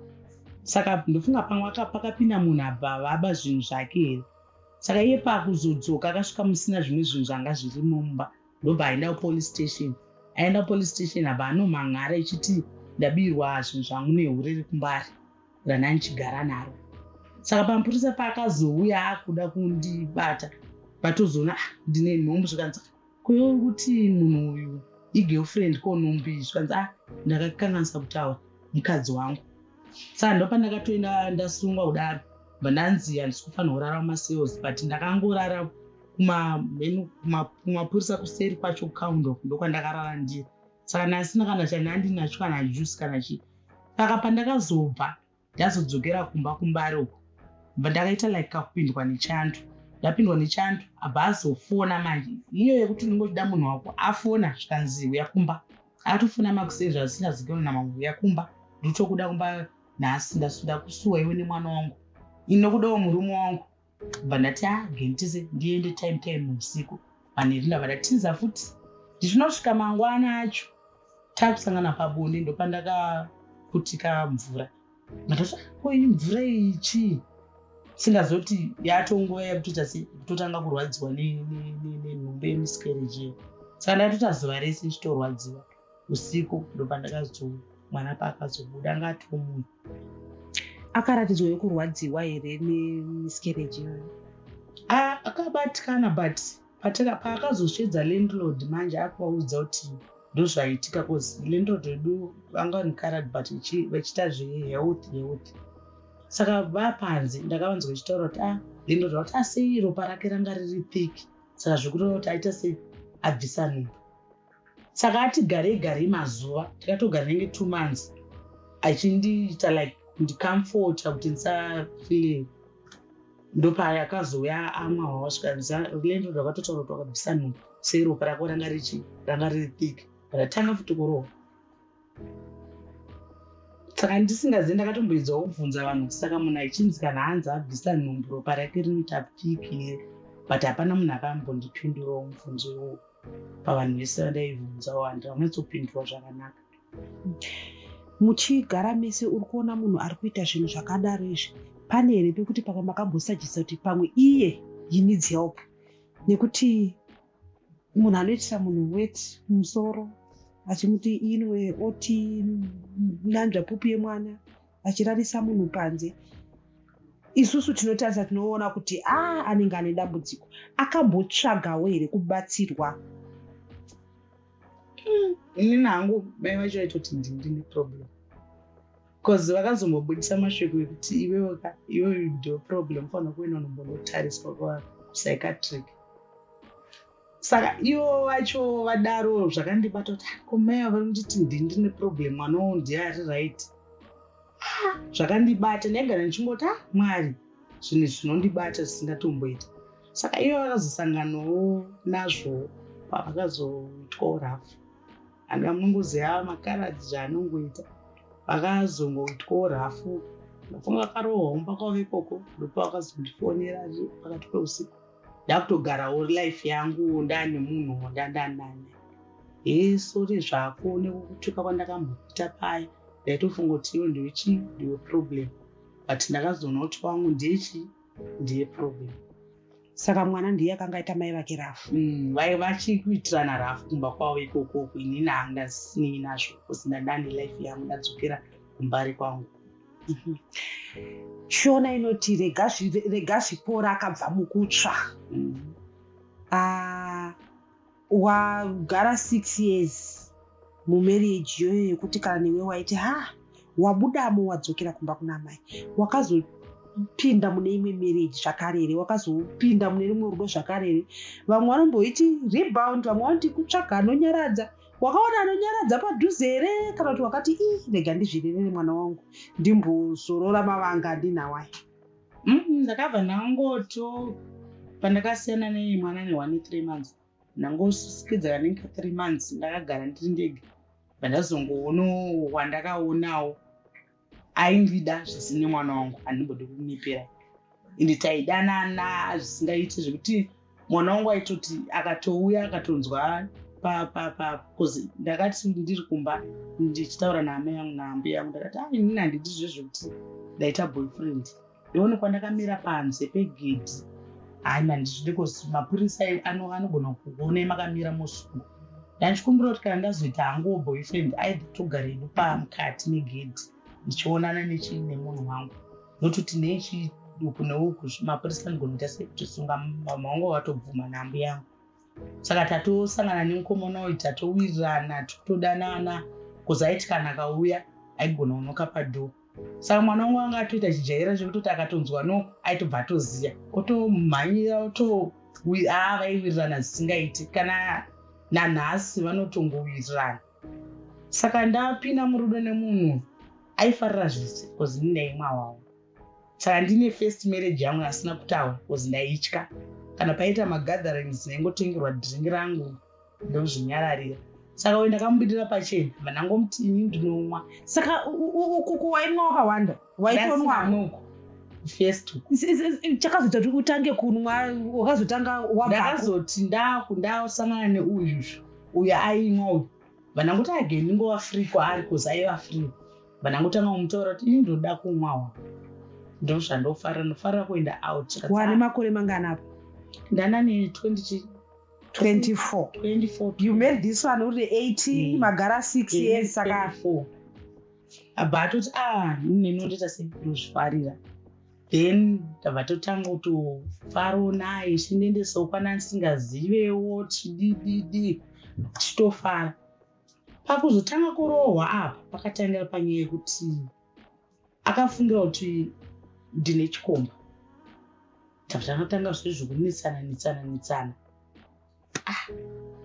saka ndofunga pamwe pakapinda munhu, abva vaba zvinhu zvake here. Saka iye pakuzodzoka akasvika musina zvimwe zvinhu zvanga zvirimo mumba, ndobva aenda kupolice station. Aenda kupolice station, abva anomhan'ara ichiti, "Ndabirwa zvinhu zvangu nehure rekuMbare rana ndichigara naro." Saka pamupurisa paakazouya akuda kundibata, vatozoona, "Ah, ndine nhumbu." Zvikanzi, "Kuyo kuti munhu uyu igirlfriend, ko nhumbu iyi?" Zvikanzi, "Ah, ndakakanganisa kutaura, mukadzi wangu." Saka ndopandakatoenda ndasungwa kudaro, bva ndanzi handisi kufanira kurara mumacells, but ndakangorara kumapurisa kuseri kwacho, kukaundof, ndokwandakarara ndiri. Saka ndasina kana chandandinacho, kana juice, kana chii. Saka pandakazobva ndazodzokera kumba kuMbare uko, bva ndakaita like kakupindwa nechando. Ndapindwa nechando, abva azofona manje, iyo yekuti unenge uchida munhu wako afona, zvikanzi, "Uya kumba." Atofona makuseni, zvazisingazikanwa namamwe, "Uya kumba, nditokuda kumba nhasi, ndakusuwa iwe nemwana wangu, inokudawo murume wangu." Bva ndati, a, gendise ndiende time time usiku manheru. Ndabva ndatiza futi. Ndichinosvika mangwana acho, takusangana pabonde, ndopandakaputika mvura. Ndati, "Ko iyi mvura iyi chii?" Singazoti yatonguva yekutoita se kutotanga kurwadziwa nenhumbu yemiscarriage. Saka ndakatoita zuva rese ndichitorwadziwa. Usiku ndopandakazo mwana paakazobuda, anga atoo munhu. Akaratidzwa yekurwadziwa here nemiscarriage iyoyo? Akabatikana, but paakazosvedza landlord manje, akuvaudza kuti ndozvaitika, cause landlord wedu vanga vari mukarad, but vachiita zvehealth health. Saka vapanze, ndakavanzwa vachitaura kuti, a, landlord vati, "Asei ropa rake ranga riri thick?" Saka zvekureva kuti aita sei, abvisa nhumbu. Saka ati garei garei mazuva, tikatogara nenge 2 months achindiita like kundicomforta kuti ndisafeel. Ndopaakazouya amwa hwasvika landlord vakatotaura kuti wakabvisa nhumbu sei, ropa rako ranga richi ranga riri thick. Ndatanga futi kurohwa. Saka ndisingazivi, ndakatomboedzawo kubvunza vanhu kuti saka munhu achinzi kana hanzi abvisa nhumbu ropa rake rinoita thick here, but hapana munhu akambondipindurawo mubvunzo iwowo. Pavanhu vese vandaibvunzawo, handina kunyatsopindurwa zvakanaka. Muchigara mese, uri kuona munhu ari kuita zvinhu zvakadaro izvi, pane here pekuti pamwe makambosajisa kuti pamwe iye he needs help? Nekuti munhu anoitisa munhu weti mumusoro, achimuti inwe, oti nanzva pupu yemwana, achirarisa munhu panze, isusu tinotarisa tinoona kuti a anenge ane dambudziko. Akambotsvagawo here kubatsirwa? Inini hangu mai vacho vaitoti ndine problem, because vakazombobudisa mashoko ekuti iwewe ka, iwewe ndiwe problem, ufanira kuenda unombonotariswa kupsychiatric. Saka ivo vacho vadaro, zvakandibata kuti, "Ah, ko mai ava vari kunditi ndine problem, mwana wangu ndiye ari right." Ah, zvakandibata. Ndaigara ndichingoti, "Ah, Mwari, zvinhu zvinondibata zvisingatomboita." Saka ivo vakazosanganawo nazvo pavakazoitwawo rafu. Handika munongoziva makaradzi zvaanongoita. Vakazongoitwawo rafu, ndafunga vakarohwa mumba kwavo ikoko. Ndopavakazondifonera pakati peusiku, ndakutogarawo life yangu ndaane munhu wandandanaye. "He, sorry zvako nekutuka kwandakambokuita paya. Ndaitofunga kuti iwe ndiwe chii, ndiwe problem, but ndakazoona kuti wangu ndiye chii, ndiye problem." Saka mwana ndiye akanga aita mai vake rafu? Vachikuitirana rafu kumba kwavo ikoko. Inini handasinei nazvo because ndandane life yangu, ndadzokera kumbari kwangu. Shona inoti rega zvipora akabva mukutsva. Ah, wagara 6 years mumarriage iyoyo yekuti kana newe waiti ha wabudamo, wadzokera kumba kuna mai. Wakazopinda mune imwe marriage zvakare here? Wakazopinda mune rimwe rudo zvakare here? Vamwe vanomboiti rebound, vamwe vanoti kutsvaga anonyaradza. Wakaona anonyaradza padhuze here, kana kuti wakati, "I, rega ndizvirerere mwana wangu, ndimbozorora mavanga andinawaya"? Ndakabva ndangoto pandakasiyana nemwana ne1 3 months, ndangoswedza kanenge ka 3 months ndakagara ndiri ndega. Bva ndazongoonawo wandakaonawo aindida zvisine mwana wangu. Handimbodi kunyepera, ende taidanana zvisingaiti, zvekuti mwana wangu aitoti akatouya akatonzwa because ndakati ndiri kumba ndichitaura naamai yangu naambuya yangu, ndakati, "A, inini handidi zvezvekuti ndaita boyfriend, ndionekwa ndakamira panze pegedhi. Hai, handizvidi, because mapurisa anogona kukuonai makamira mosungwa. Ndachikumbira kuti kana ndazoita hanguwo boyfriend, aibva togara hedu pamukati megedhi ndichionana nemunhu wangu, nototi nechi uku neuku, mapurisa anogona kuita sekutosunga." Mama vangu vatobvuma naambuya yangu. Saka tatosangana nemukomana uyu, tatowirirana, totodanana, because aiti kana akauya aigona kunoka padoor. Saka mwana wangu anga atoita chijaira chekutoti akatonzwa no, aitobva atoziya, otomhanyira oto a vaiwirirana zvisingaiti. Kana nanhasi vanotongowirirana. Saka ndapinda murudo nemunhu aifarira zvese, because ini ndaimwa wavo. Saka ndine first marriage yangu asina kutaura, because ndaitya. Kana paita magatherings, ndaingotengerwa drink rangu, ndozvinyararira. Saka uyu ndakamubudira pachena, vanangomuti ini ndinomwa. Saka ukuku waimwa wakawanda, waitonwa? Uko first. Chakazoita kuti utange kunwa, wakazotanga wabvako? Ndakazoti ndasangana neuyu, uyu aimwa uyu, vanangoti again ndingova free kwaari, cause aiva free. Vanangotanga kumutaura kuti ini ndoda kumwawo, ndo zvandofarira, ndofarira kuenda out. Wane makore mangani apa? Ndanane 20. 24? 24. You made this one uri 18? Magara 6 years, saka 24. Abva atoti, "A, nenondoita sei, ndozvifarira." Then ndabva totanga kutofarawo naye, chindiendesawo kwana ndisingazivewo, chidididi, tichitofara. Pakuzotanga kurohwa apa pakatangira panyaya yekuti akafungira kuti ndine chikomba. Tabva takatanga zve zvekunetsana netsana netsana. Ah,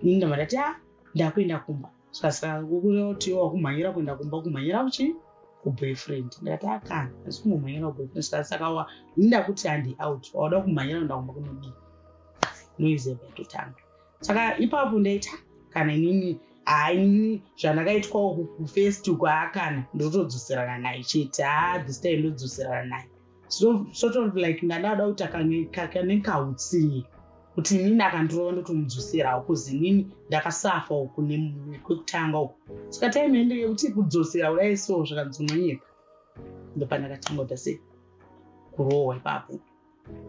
ini ndabva ndati, "A, Ndakuenda kumba. Saka kureva kuti iwe wakumhanyira kuenda kumba, kumhanyira kuchi kuboyfriend. Ndikati akana, handisi kumbomhanyira kuboyfriend. Saka ini ndakuti handi out, wauda kumhanyira kuenda kumba kunodii? Noise yabva yatotanga. Saka ipapo ndaita kana inini, haa, inini zvandakaitwa uku kufirst uku, haakana, ndotodzoserana naye chete. Haa, this time ndodzoserana naye. So sort of like ndandada kuti kane kautsinye kuti inini akandirova ndotomudzoserawo, kuzi inini ndakasafa uku kwekutanga uku. Saka time ende yekuti kudzosera kudai so, zvakanzi unonyepa. Ndopandakatanga kuita sei, kurohwa ipapo.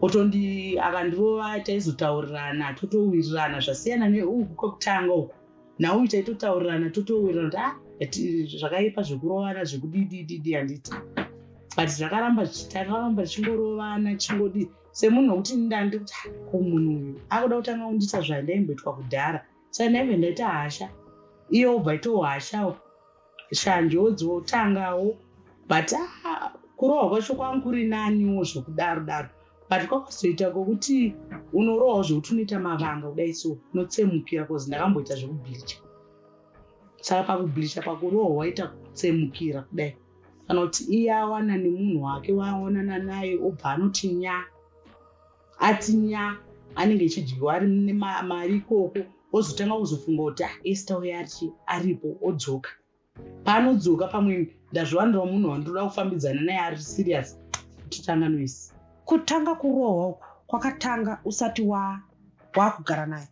Otondi akandirova, taizotaurirana, totowirirana. Zvasiyana neuku kwekutanga uku, nauyu taitotaurirana, totowirirana kuti ah, zvakaipa zvekurovana, zvekudidididi, handiti? But zvakaramba, takaramba tichingorovana, tichingodii, semunhu wekuti ndandi kuti, ah, ko munhu uyu akuda kutanga kundiita zvandaimboitwa kudhara. Saka ndaibve ndaita hasha, iye obva itawo hashawo, shanje dzotangawo. But ah, kurohwa kwacho kwangu kuri naniwo zvokudaro daro, but kwakazoita kwokuti unorohwawo zvekuti unoita mavanga kudai so, unotsemukira, cause ndakamboita zvekubleacha. Saka pakubleacha, pakurohwa, waita kutsemukira kudai, kana kuti iye awana nemunhu wake waaonana naye, obva anoti nya, ati nya, anenge echidyiwa ari nemari ikoko. Ozotanga kuzofunga kuti, ah, Esther uyo aripo. Odzoka. Paanodzoka, pamwe ndazviwanirawo munhu wandinoda kufambidzana naye ari serious, totanga noise. Kutanga kurohwa uku kwakatanga usati wakugara naye?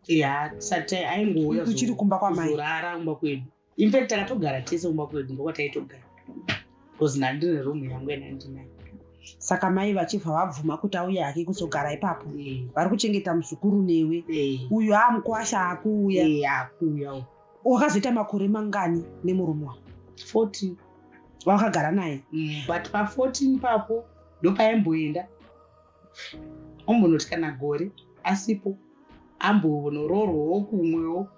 Ya, sati aingouya. Uchiri kumba kwamai? Kuzorara kumba kwedu. In fact takatogara tese kumba kwedu, ndokwataitogara, because ndandine room yangu yandandinayo. Saka mai vachibva vabvuma kuti auye hake kuzogara ipapo, vari kuchengeta muzukuru newe? Uyu amukwasha akuuya? Akuuyawo. Wakazoita makore mangani nemurume wako? 14. Wakagara naye? But pa14 papo ndopaimboenda, ombonoti kana gore asipo, ambonoroorwawo kumwewo,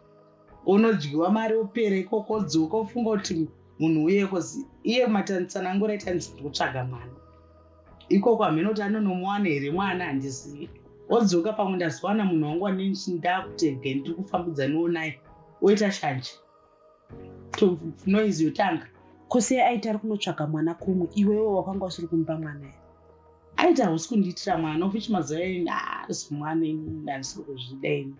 onodyiwa mari, opera ikoko, odzoka, ofunga kuti munhu uye, cause iye matsanangura aitanzi ndiri kutsvaga mwana ikoko, hamene kuti anonomuwana here mwana, handizivi. Odzoka, pamwe ndazowana munhu wangu wanini, ndakutega, ndiri kufambidzaniwo naye, oita shanje, noise yotanga. Kose aiti ari kunotsvaga mwana kumwe, iwewe wakanga usiri kumupa mwana here? Aiti hausi kundiitira mwana, of which mazuva ini zimwana ini ndandisiri kuzvida, ini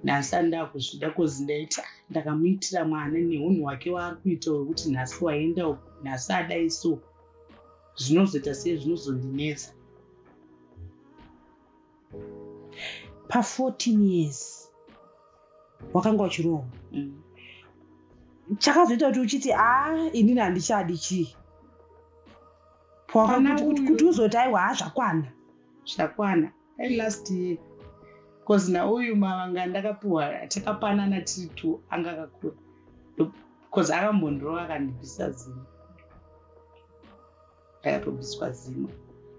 ndandisati ndakuzvida, cause ndaiti, ah, ndakamuitira mwana neunhu hwake waari kuita wekuti nhasi waenda uku, nhasi adai, so zvinozoita sei? Zvinozondinetsa. Pa14 years wakanga uchirohwa? Mm. Chakazoita kuti uchiti, a, inini handichadi, chii? Pana Kuti uzoti, aiwa, ha, zvakwana? Zvakwana ai last year, cause nauyu mavanga ndakapiwa, takapanana tiri two, anga akakura, cause akambondirova akandibvisa zino, ndakatobviswa zino.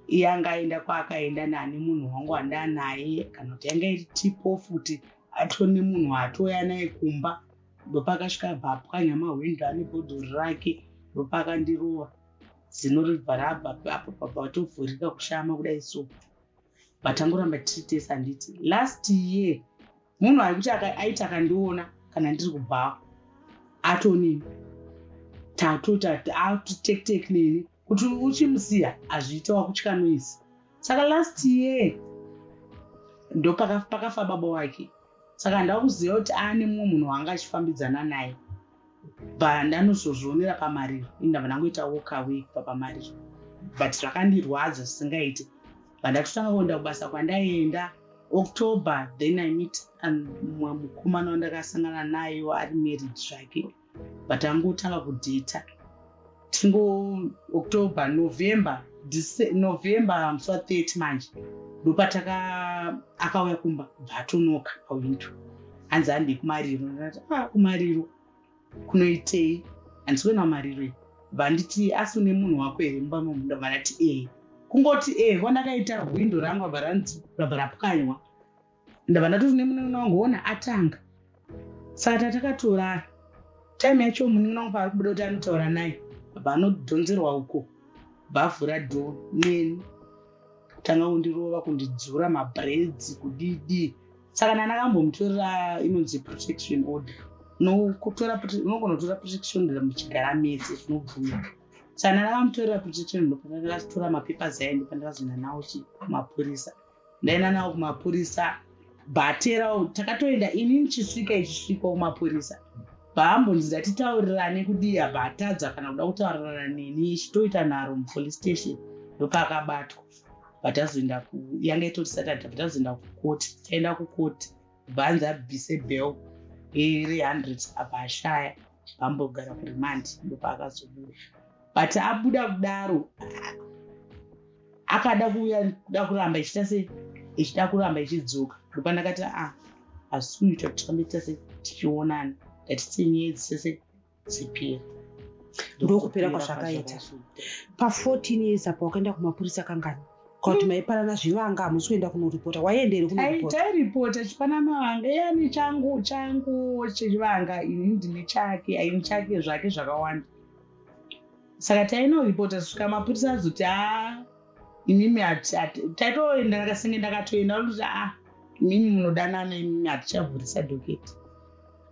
Iye anga aenda kwaakaenda nani munhu wangu wandanaye, kana kuti yanga iri tipo futi, atone munhu atouya naye kumba. Ndopakasvika abva apwanya mahwindo ane bhodhoro rake, ndopakandirova zino ribva rabva apo, pabva patovhurika kushama kudai so. But tiri tese, handiti? Last year munhu aikuti aiti akandiona kana ndiri kubhawa, atonini tatota atutektek neni, kuti uchimusiya hazviite, wakutya noise. Saka last year ndopakafa baba wake, saka handava kuziva kuti aane mumwe munhu waanga achifambidzana naye. Bva ndanozozvionera pamariro, ini ndabva ndangoita walk away kubva pamariro, but zvakandirwadza zvisingaiti. Bva ndatotanga kuenda kubasa kwandaienda October. Then I meet mumwe mukomana wandakasangana naye ari married zvake, but angotanga kudheta. Tingo October, November, November musi wa30 manje, ndopataka akauya kumba, bva atonoka pawindo, hanzi handei kumariro. Ndakati, ah, kumariro kunoitei? Handisi kuenda kumariro iyi. Bva nditi, asi une munhu wako here mumba momu? Ndabva ndati ee. Kungoti ee kwandakaita, hwindo rangu rabva ranzi rabva rapwanywa. Ndabva ndatoti nemunun'una wangu, ona atanga. Saka tatakatorara, time yacho munun'una wangu paari kubuda kuti anotaura naye, bva anodhonzerwa uko, bva avhura door neni, tanga kundirova, kundidzura mabraids, kudidi. Saka ndanakambomutorera inonzi protection order. Nokutora, unogona kutora protection order muchigara mese, zvinobvumira. Saka ndakamutorera protection, ndopandakatora mapapers ayo, ndopandakazoenda nawo kumapurisa. Ndaenda nawo kumapurisa, bhaterawo takatoenda. Ini nichisvika, ichisvikawo kumapurisa, bvaambonzi ndatitaurirane kudii, abva atadza kana kuda kutaurirana neni, ichitoita nharo mupolice station. Ndopaakabatwa, bvatazoenda, yanga itori Saturday, bvatazoenda kukoti. Taenda kukoti, bvanzi abvise bail re100, abva ashaya, vambogara kuremand. Ndopaakazobuda, but abuda kudaro akada kuuya, kuda kuramba ichiita sei, ichida kuramba ichidzoka. Ndopandakati, a hazisi kuita kuti tirambe tiita sei, tichionana, ndatitse nyaya dzese dzipere. Ndokupera kwazvakaita. Pa14 years apo, wakaenda kumapurisa kangani? Kana kuti maipanana zvivanga, hamusi kuenda kunoripota? Waienda here kunoripota? Tairipota chipana mavanga. Iyani changu chechivanga, ini ndine chake, aini chake, zvake zvakawanda. Saka tainoripota svika mapurisa azoti, a, imimi taitoenda ndakasenge ndakatoenda, vanoti, a, imimi munodanana imimi, hatichavhurisa docket,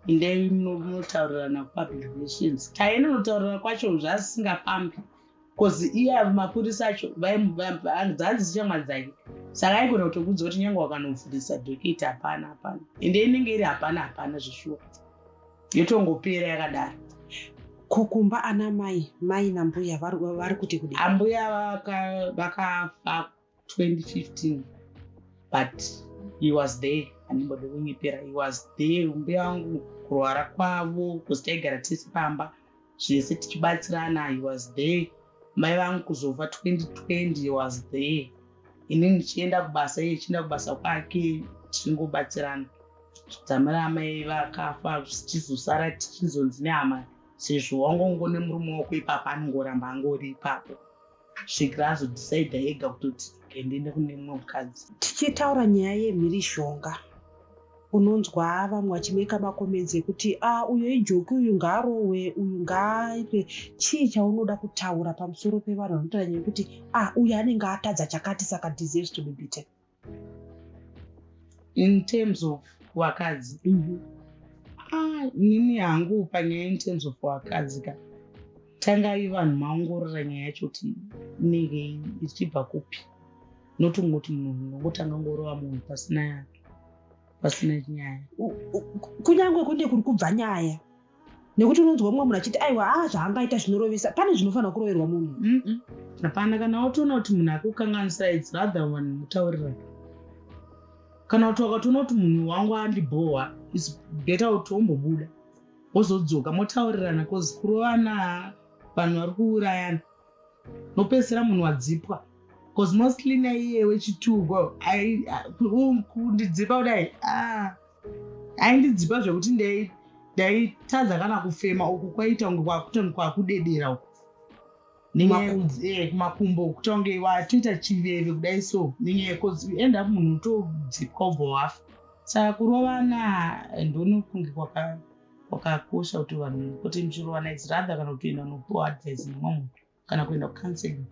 indai munotaurirana kupublic relations. Taenda notaurirana kwacho, zvasingafambi, because iye mapurisa acho dzanzi shamwari dzake, saka aigona kutokudza kuti nyange wakanovhurisa docket, hapana, hapana. Ende inenge iri hapana, hapana zveshuwa, yotongopera yakadaro. Kukumba ana mai nambuya vari kuti kudii? Ambuya vakafa 2015, but he was there. Handimbode kunyepera, he was there. Mbuya vangu kurwara kwavo, kuzi taigara tese pamba zvese tichibatsirana, he was there. Mai vangu kuzofa 2020, he was there. Ini ndichienda kubasa, iye ichienda kubasa kwake, tichingobatsirana. Dzamara amai vakafa, tichizosara tichizonzi nehama, sezvo wangongo nemurume wako ipapa, anongoramba angori ipapo svikira azodhisaidha ega kutoti ndiende kune mumwe mukadzi. Tichitaura nyaya yemhirizhonga, unonzwa vamwe vachimeka macomments ekuti, a, uyo ijoki, uyu ngaarohwe, uyu ngaaitwe. Chii chaunoda kutaura pamusoro pevanhu vanotaura nyaya yekuti, a, uyu anenge atadza chakati, saka deserves to be beaten? In terms of vakadzi? Ah, inini hangu panyaya in terms of vakadzi ka, tangai vanhu maongorora nyaya yacho kuti inenge ichibva kupi, not kungoti munhu unongotanga ngorova munhu pasina nyaya. Kunyange kune kuri kubva nyaya, nekuti unonzwa mumwe munhu achiti, aiwa, a, zvaangaita zvinorovesa, pane zvinofanira kuroverwa munhu. Hapana. Kana watoona kuti munhu akukanganisa, it's rather vanhu mutaurirana. Kana kuti wakatoona kuti munhu wangu andibhohwa, it's better kuti umbobuda, wozodzoka motaurirana, cause kurovana, vanhu vari kuurayana, nopedzisira munhu wadzipwa, cause mostly naiye wechituko kundidzipa kudai, ah, aindidzipa zvekuti ndaitadza kana kufema. Uku kwaita kunge kwakuita kwakudedera uku. Kumakumbo kuita kunge watoita chiveve kudai. So nenyaya, cause you end up munhu utodzipwa, ubva wafa. Saka kurovana ndono kunge kwakakosha kuti vanhu mupote muchirovana. It's rather kana kutoenda unopiwa advice nemumwe munhu kana kuenda kucounseling.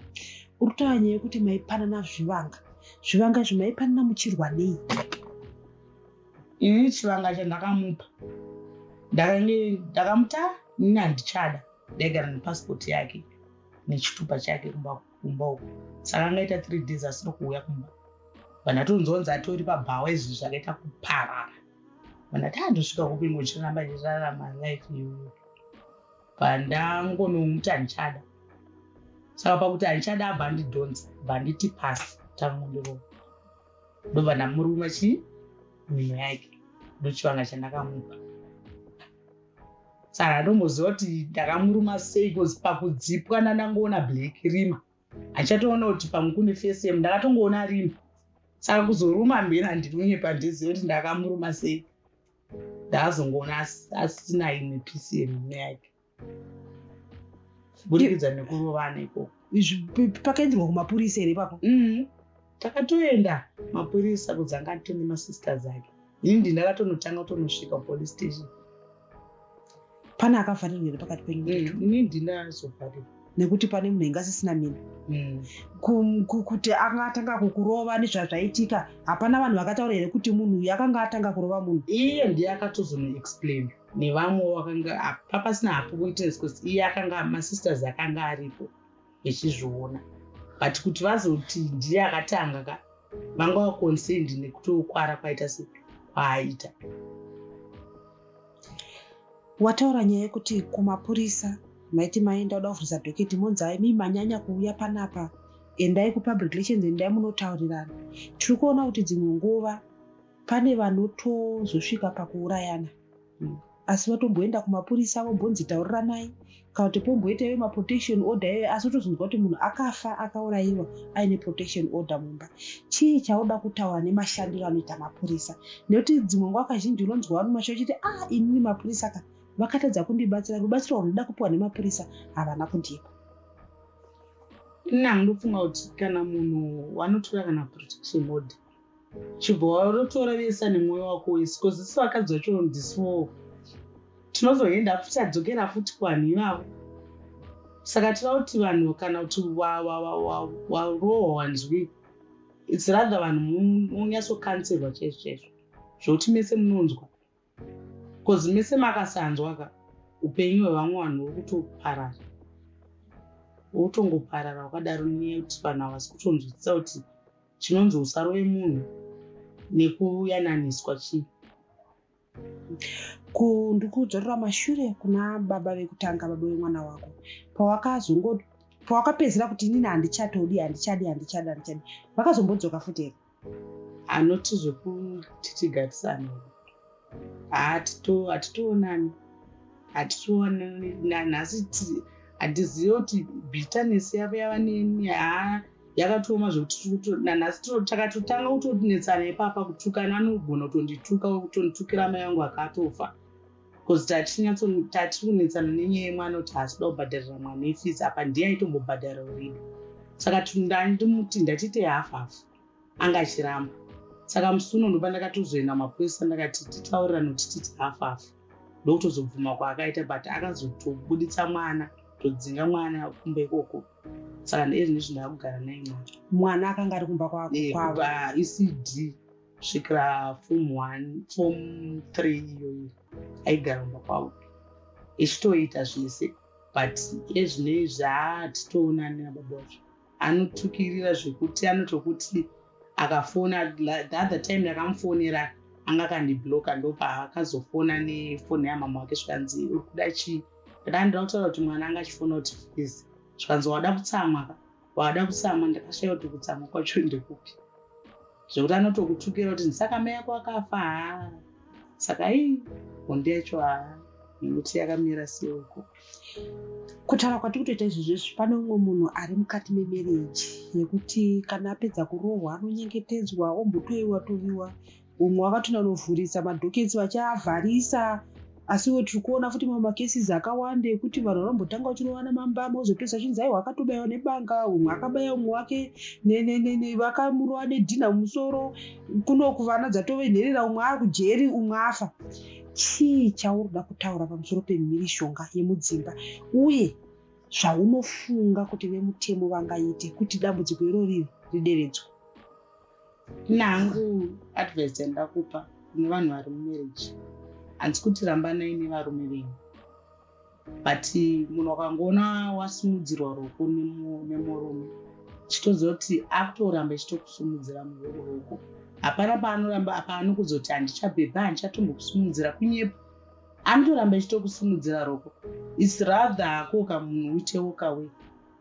Uri kutaura nyaya yekuti maipanana zvivanga. Zvivanga izvi maipanana muchirwa nei? Ini chivanga chandakamupa, ndakange ndakamuti, "Ah, inini handichada." Ndaigara nepasipoti yake nechitupa chake kumba uko. Saka angaita 3 days asiri kuuya kumba, vanhu atonzonzi atori pabhawa. Izvi zvakaita kuparara. Vanhu ati andosvika kupi, ngochiramba ndichirarama life iyoyo. Pandangonomuti handichada, saka pakuti handichada, abva andidhonza, bva anditi pasi, tangondirova, ndobva ndamuruma chii, mhino yake. Ndochivanga chandakamupa. Saka handomboziva kuti ndakamuruma sei, cause pakudzipwa ndandangoona black, rima. Handichatoona kuti pamwe kune face yemu, ndakatongoona rima. Saka kuzoruma mberi, handinonyepa, handizivi kuti ndakamuruma sei. Ndakazongoona asina imwe piece yemhino yake kuburikidza nekurovana ikoko. Izvi pakaenderwa kumapurisa here ipapo? Takatoenda mapurisa, kudzanga atone masisters ake. Ini ndindakatonotanga kutonosvika kupolice station. Pane akavharirwa here pakati penyu? Ini ndindazovharirwa. Nekuti pane munhu ainge asisina mhino? Kuti anga atanga kukurova nezvazvaitika, hapana vanhu vakataura here kuti munhu uyu akanga atanga kurova munhu? Iye ndiye akatozonoexplain. Nevamwe vakanga papasina hapo witness, because iye akanga, masisters akanga aripo echizviona, but kuti vazoti ndiye akatanga ka, vanga vaconcerned nekutokwara kwaita sekwaaita. Wataura nyaya yekuti kumapurisa maiti maenda kuda kuvhurisa docket, monzi imi manyanya kuuya panapa, endai kupublic relations, endai munotaurirana. Tiri kuona kuti dzimwe nguva pane vanotozosvika pakuurayana, asi vatomboenda kumapurisa, vombonzi tauriranai, kana kuti pomboita iwe maprotection order iyoyo, asi utozonzwa kuti munhu akafa akaurayiwa aine protection order mumba. Chii chauda kutaura nemashandiro anoita mapurisa? Nekuti dzimwe nguva kazhinji unonzwa vanomasha uchiti, "A ah, inini mapurisa ka vakatadza kundibatsira, rubatsiro rwunoda kupiwa nemapurisa havana kundipa." Ini handofunga kuti kana munhu wanotora kana protection order, chibva warotora vesa nemwoyo wako wese, because isu vakadzi vacho ndisuwo tinozoenda futi, tadzokera futi kuvanhu ivavo. Saka tira kuti vanhu, kana kuti warohwa wanzwi, it's rather vanhu munyatsokanserwa chaizvo chaizvo, zvokuti mese munonzwa, because mese makasanzwa ka, upenyu hwevamwe vanhu huri kutoparara, wotongoparara wakadaro, nenyaya yekuti vanhu havasi kutonzwisisa kuti chinonzi usarove munhu nekuyananiswa chii. Ndikudzorera mashure kuna baba vekutanga, baba vemwana wako. Pawakazongo, pawakapedzisira kuti inini handichatodi, handichadi, handichadi, handichadi, vakazombodzoka futi here? Anoti zvekuti tigarisane, hatitoonani, hatitoonani nanhasi. Handizivi kuti bitterness yavo yava neni, haa, yakatooma zvekuti nanhasi takatotanga kutonetsana ipapa, kutukana. Anogona kutondituka, kutonditukira mai vangu akatofa, because tatiri kunetsana nenyaya yemwana, kuti haasi kuda kubhadharira mwana ifees, apa ndiye aitombobhadhara already. Saka ndandimuti ndatiite half half, anga achiramba. Saka musi uno ndopa ndakatozoenda mapurisa, ndakati titaurirane kuti tiite half half, ndokutozobvuma kwaakaita, but akazotobuditsa mwana, todzinga mwana kumba ikoko. Saka ndezvinezvi ndakugara naye mwana. Mwana akanga ari kumba kwavo? Kubva ECD kusvikira form 1, form 3 iyoyo, aigara kumba kwavo ichitoita zvese, but ezvinezvi haatitoonani nababa vacho. Anotukirira zvekuti anotokuti akafona, the other time ndakamufonera anga akandibloka, ndopaakazofona nefoni yamama wake, zvikanzi, "Uri kuda chii?" Ndakandida kutaura kuti mwana anga achifona kuti fees, zvikanzi, "Wada kutsamwa ka, wada kutsamwa." Ndakashaya kuti kutsamwa kwacho ndekupi, zvekuti anotokutukira kuti saka mai ako akafa. Haa, saka ii, hondo yacho, haa, nekuti yakamira sei uko. Kutaura kwatiri kutoita izvozvezvi, pane umwe munhu ari mukati memarriage yekuti kana apedza kurohwa anonyengetedzwa, ombotoiwa toviwa, umwe wakatonanovhurisa madockets vachiavharisa. Asiwo tiri kuona futi mamwe macases akawanda ekuti vanhu vanombotanga vachirovana mambama, ozopedzisa chinzi aiwa akatobayiwa nebanga, umwe akabaya umwe wake, vakamurova nedhina mumusoro. Kunoku vana dzatove nherera, umwe ari kujeri, umwe afa. Chii chauri kuda kutaura pamusoro pemhirizhonga yemudzimba, uye zvaunofunga kuti vemutemo vangaite kuti dambudziko irori rideredzwe? Nangu advice yandakupa kune vanhu vari mumarriage, handisi kuti rambanai nevarume venyu, but munhu akangoona wasimudzirwa ruoko nemurume, chitoziva kuti akutoramba achitokusimudzira ruoko. Hapana paanoramba paanokuzoti handichabhebha, handichatombokusimudzira. Kunyepa, anotoramba achitokusimudzira ruoko. It's rather hako kamunhu uite walk away,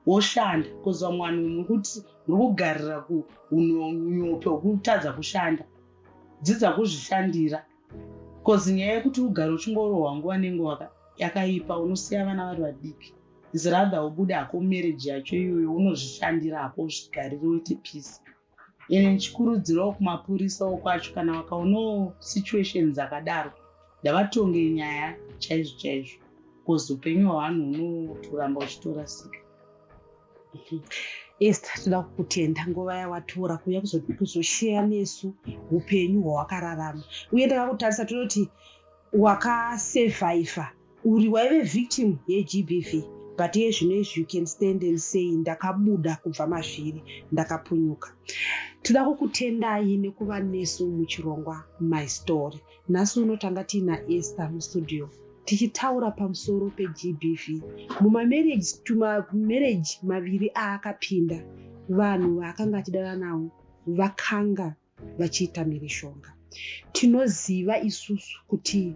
woshanda, because vamwe vanhu muri kuti muri kugarira unyope hwekutadza kushanda. Dzidza kuzvishandira, because nyaya yekuti ugare uchingorohwa nguva nenguva yakaipa, unosiya vana vari vadiki. It's rather ubude hako marriage yacho iyoyo, unozvishandira hako, uzvigarire, uite peace. Ine ndichikurudzirawo kumapurisawo kwacho, kana vakaonawo situation dzakadaro, ndavatonge nyaya chaizvo chaizvo, because upenyu hwavanhu hunotoramba uchitorasika. Esther, toda kukutenda nguva yawatora kuuya kuzosheya nesu upenyu hwawakararama. Uye ndakakutarisa, tinoti wakasurvivha, uri waive victim yeGBV. But iye zvino izvi you can stand and say ndakabuda kubva mazviri, ndakapunyuka. Toda kukutendai nekuva nesu muchirongwa My Story. Nhasi uno tanga tiina Esther mustudio tichitaura pamusoro peGBV. Mumamarriage, tumamarriage maviri aakapinda, vanhu vaakanga achidana navo vakanga vachiita mhirizhonga. Tinoziva isusu kuti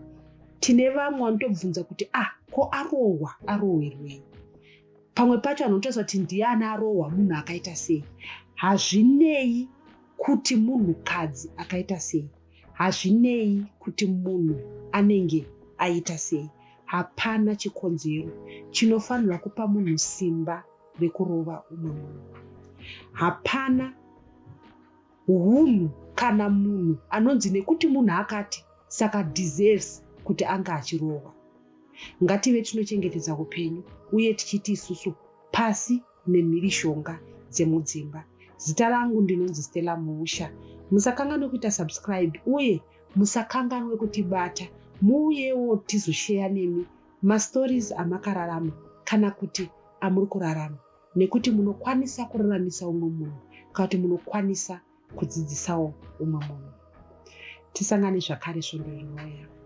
tine vamwe vanotobvunza kuti ah, ko arohwa arohwerwei? Pamwe pacho anotariswa kuti ndiani arohwa, munhu akaita sei. Hazvinei kuti munhukadzi akaita sei, hazvinei kuti munhu anenge aita sei. Hapana chikonzero chinofanirwa kupa munhu simba rekurova umwe munhu. Hapana hunhu kana munhu anonzi nekuti munhu akati saka deserves kuti anga achirohwa. Ngative tinochengetedza upenyu uye tichiti isusu pasi nemhirishonga dzemudzimba. Zita rangu ndinonzi Stella Muusha. Musakanganwe kuita subscribe uye musakanganwe kutibata, muuyewo tizosheya nemi mastories amakararama kana kuti amuri kurarama, nekuti munokwanisa kuraramisa umwe munhu kana kuti munokwanisa kudzidzisawo umwe munhu. Tisangane zvakare svondo rinouya.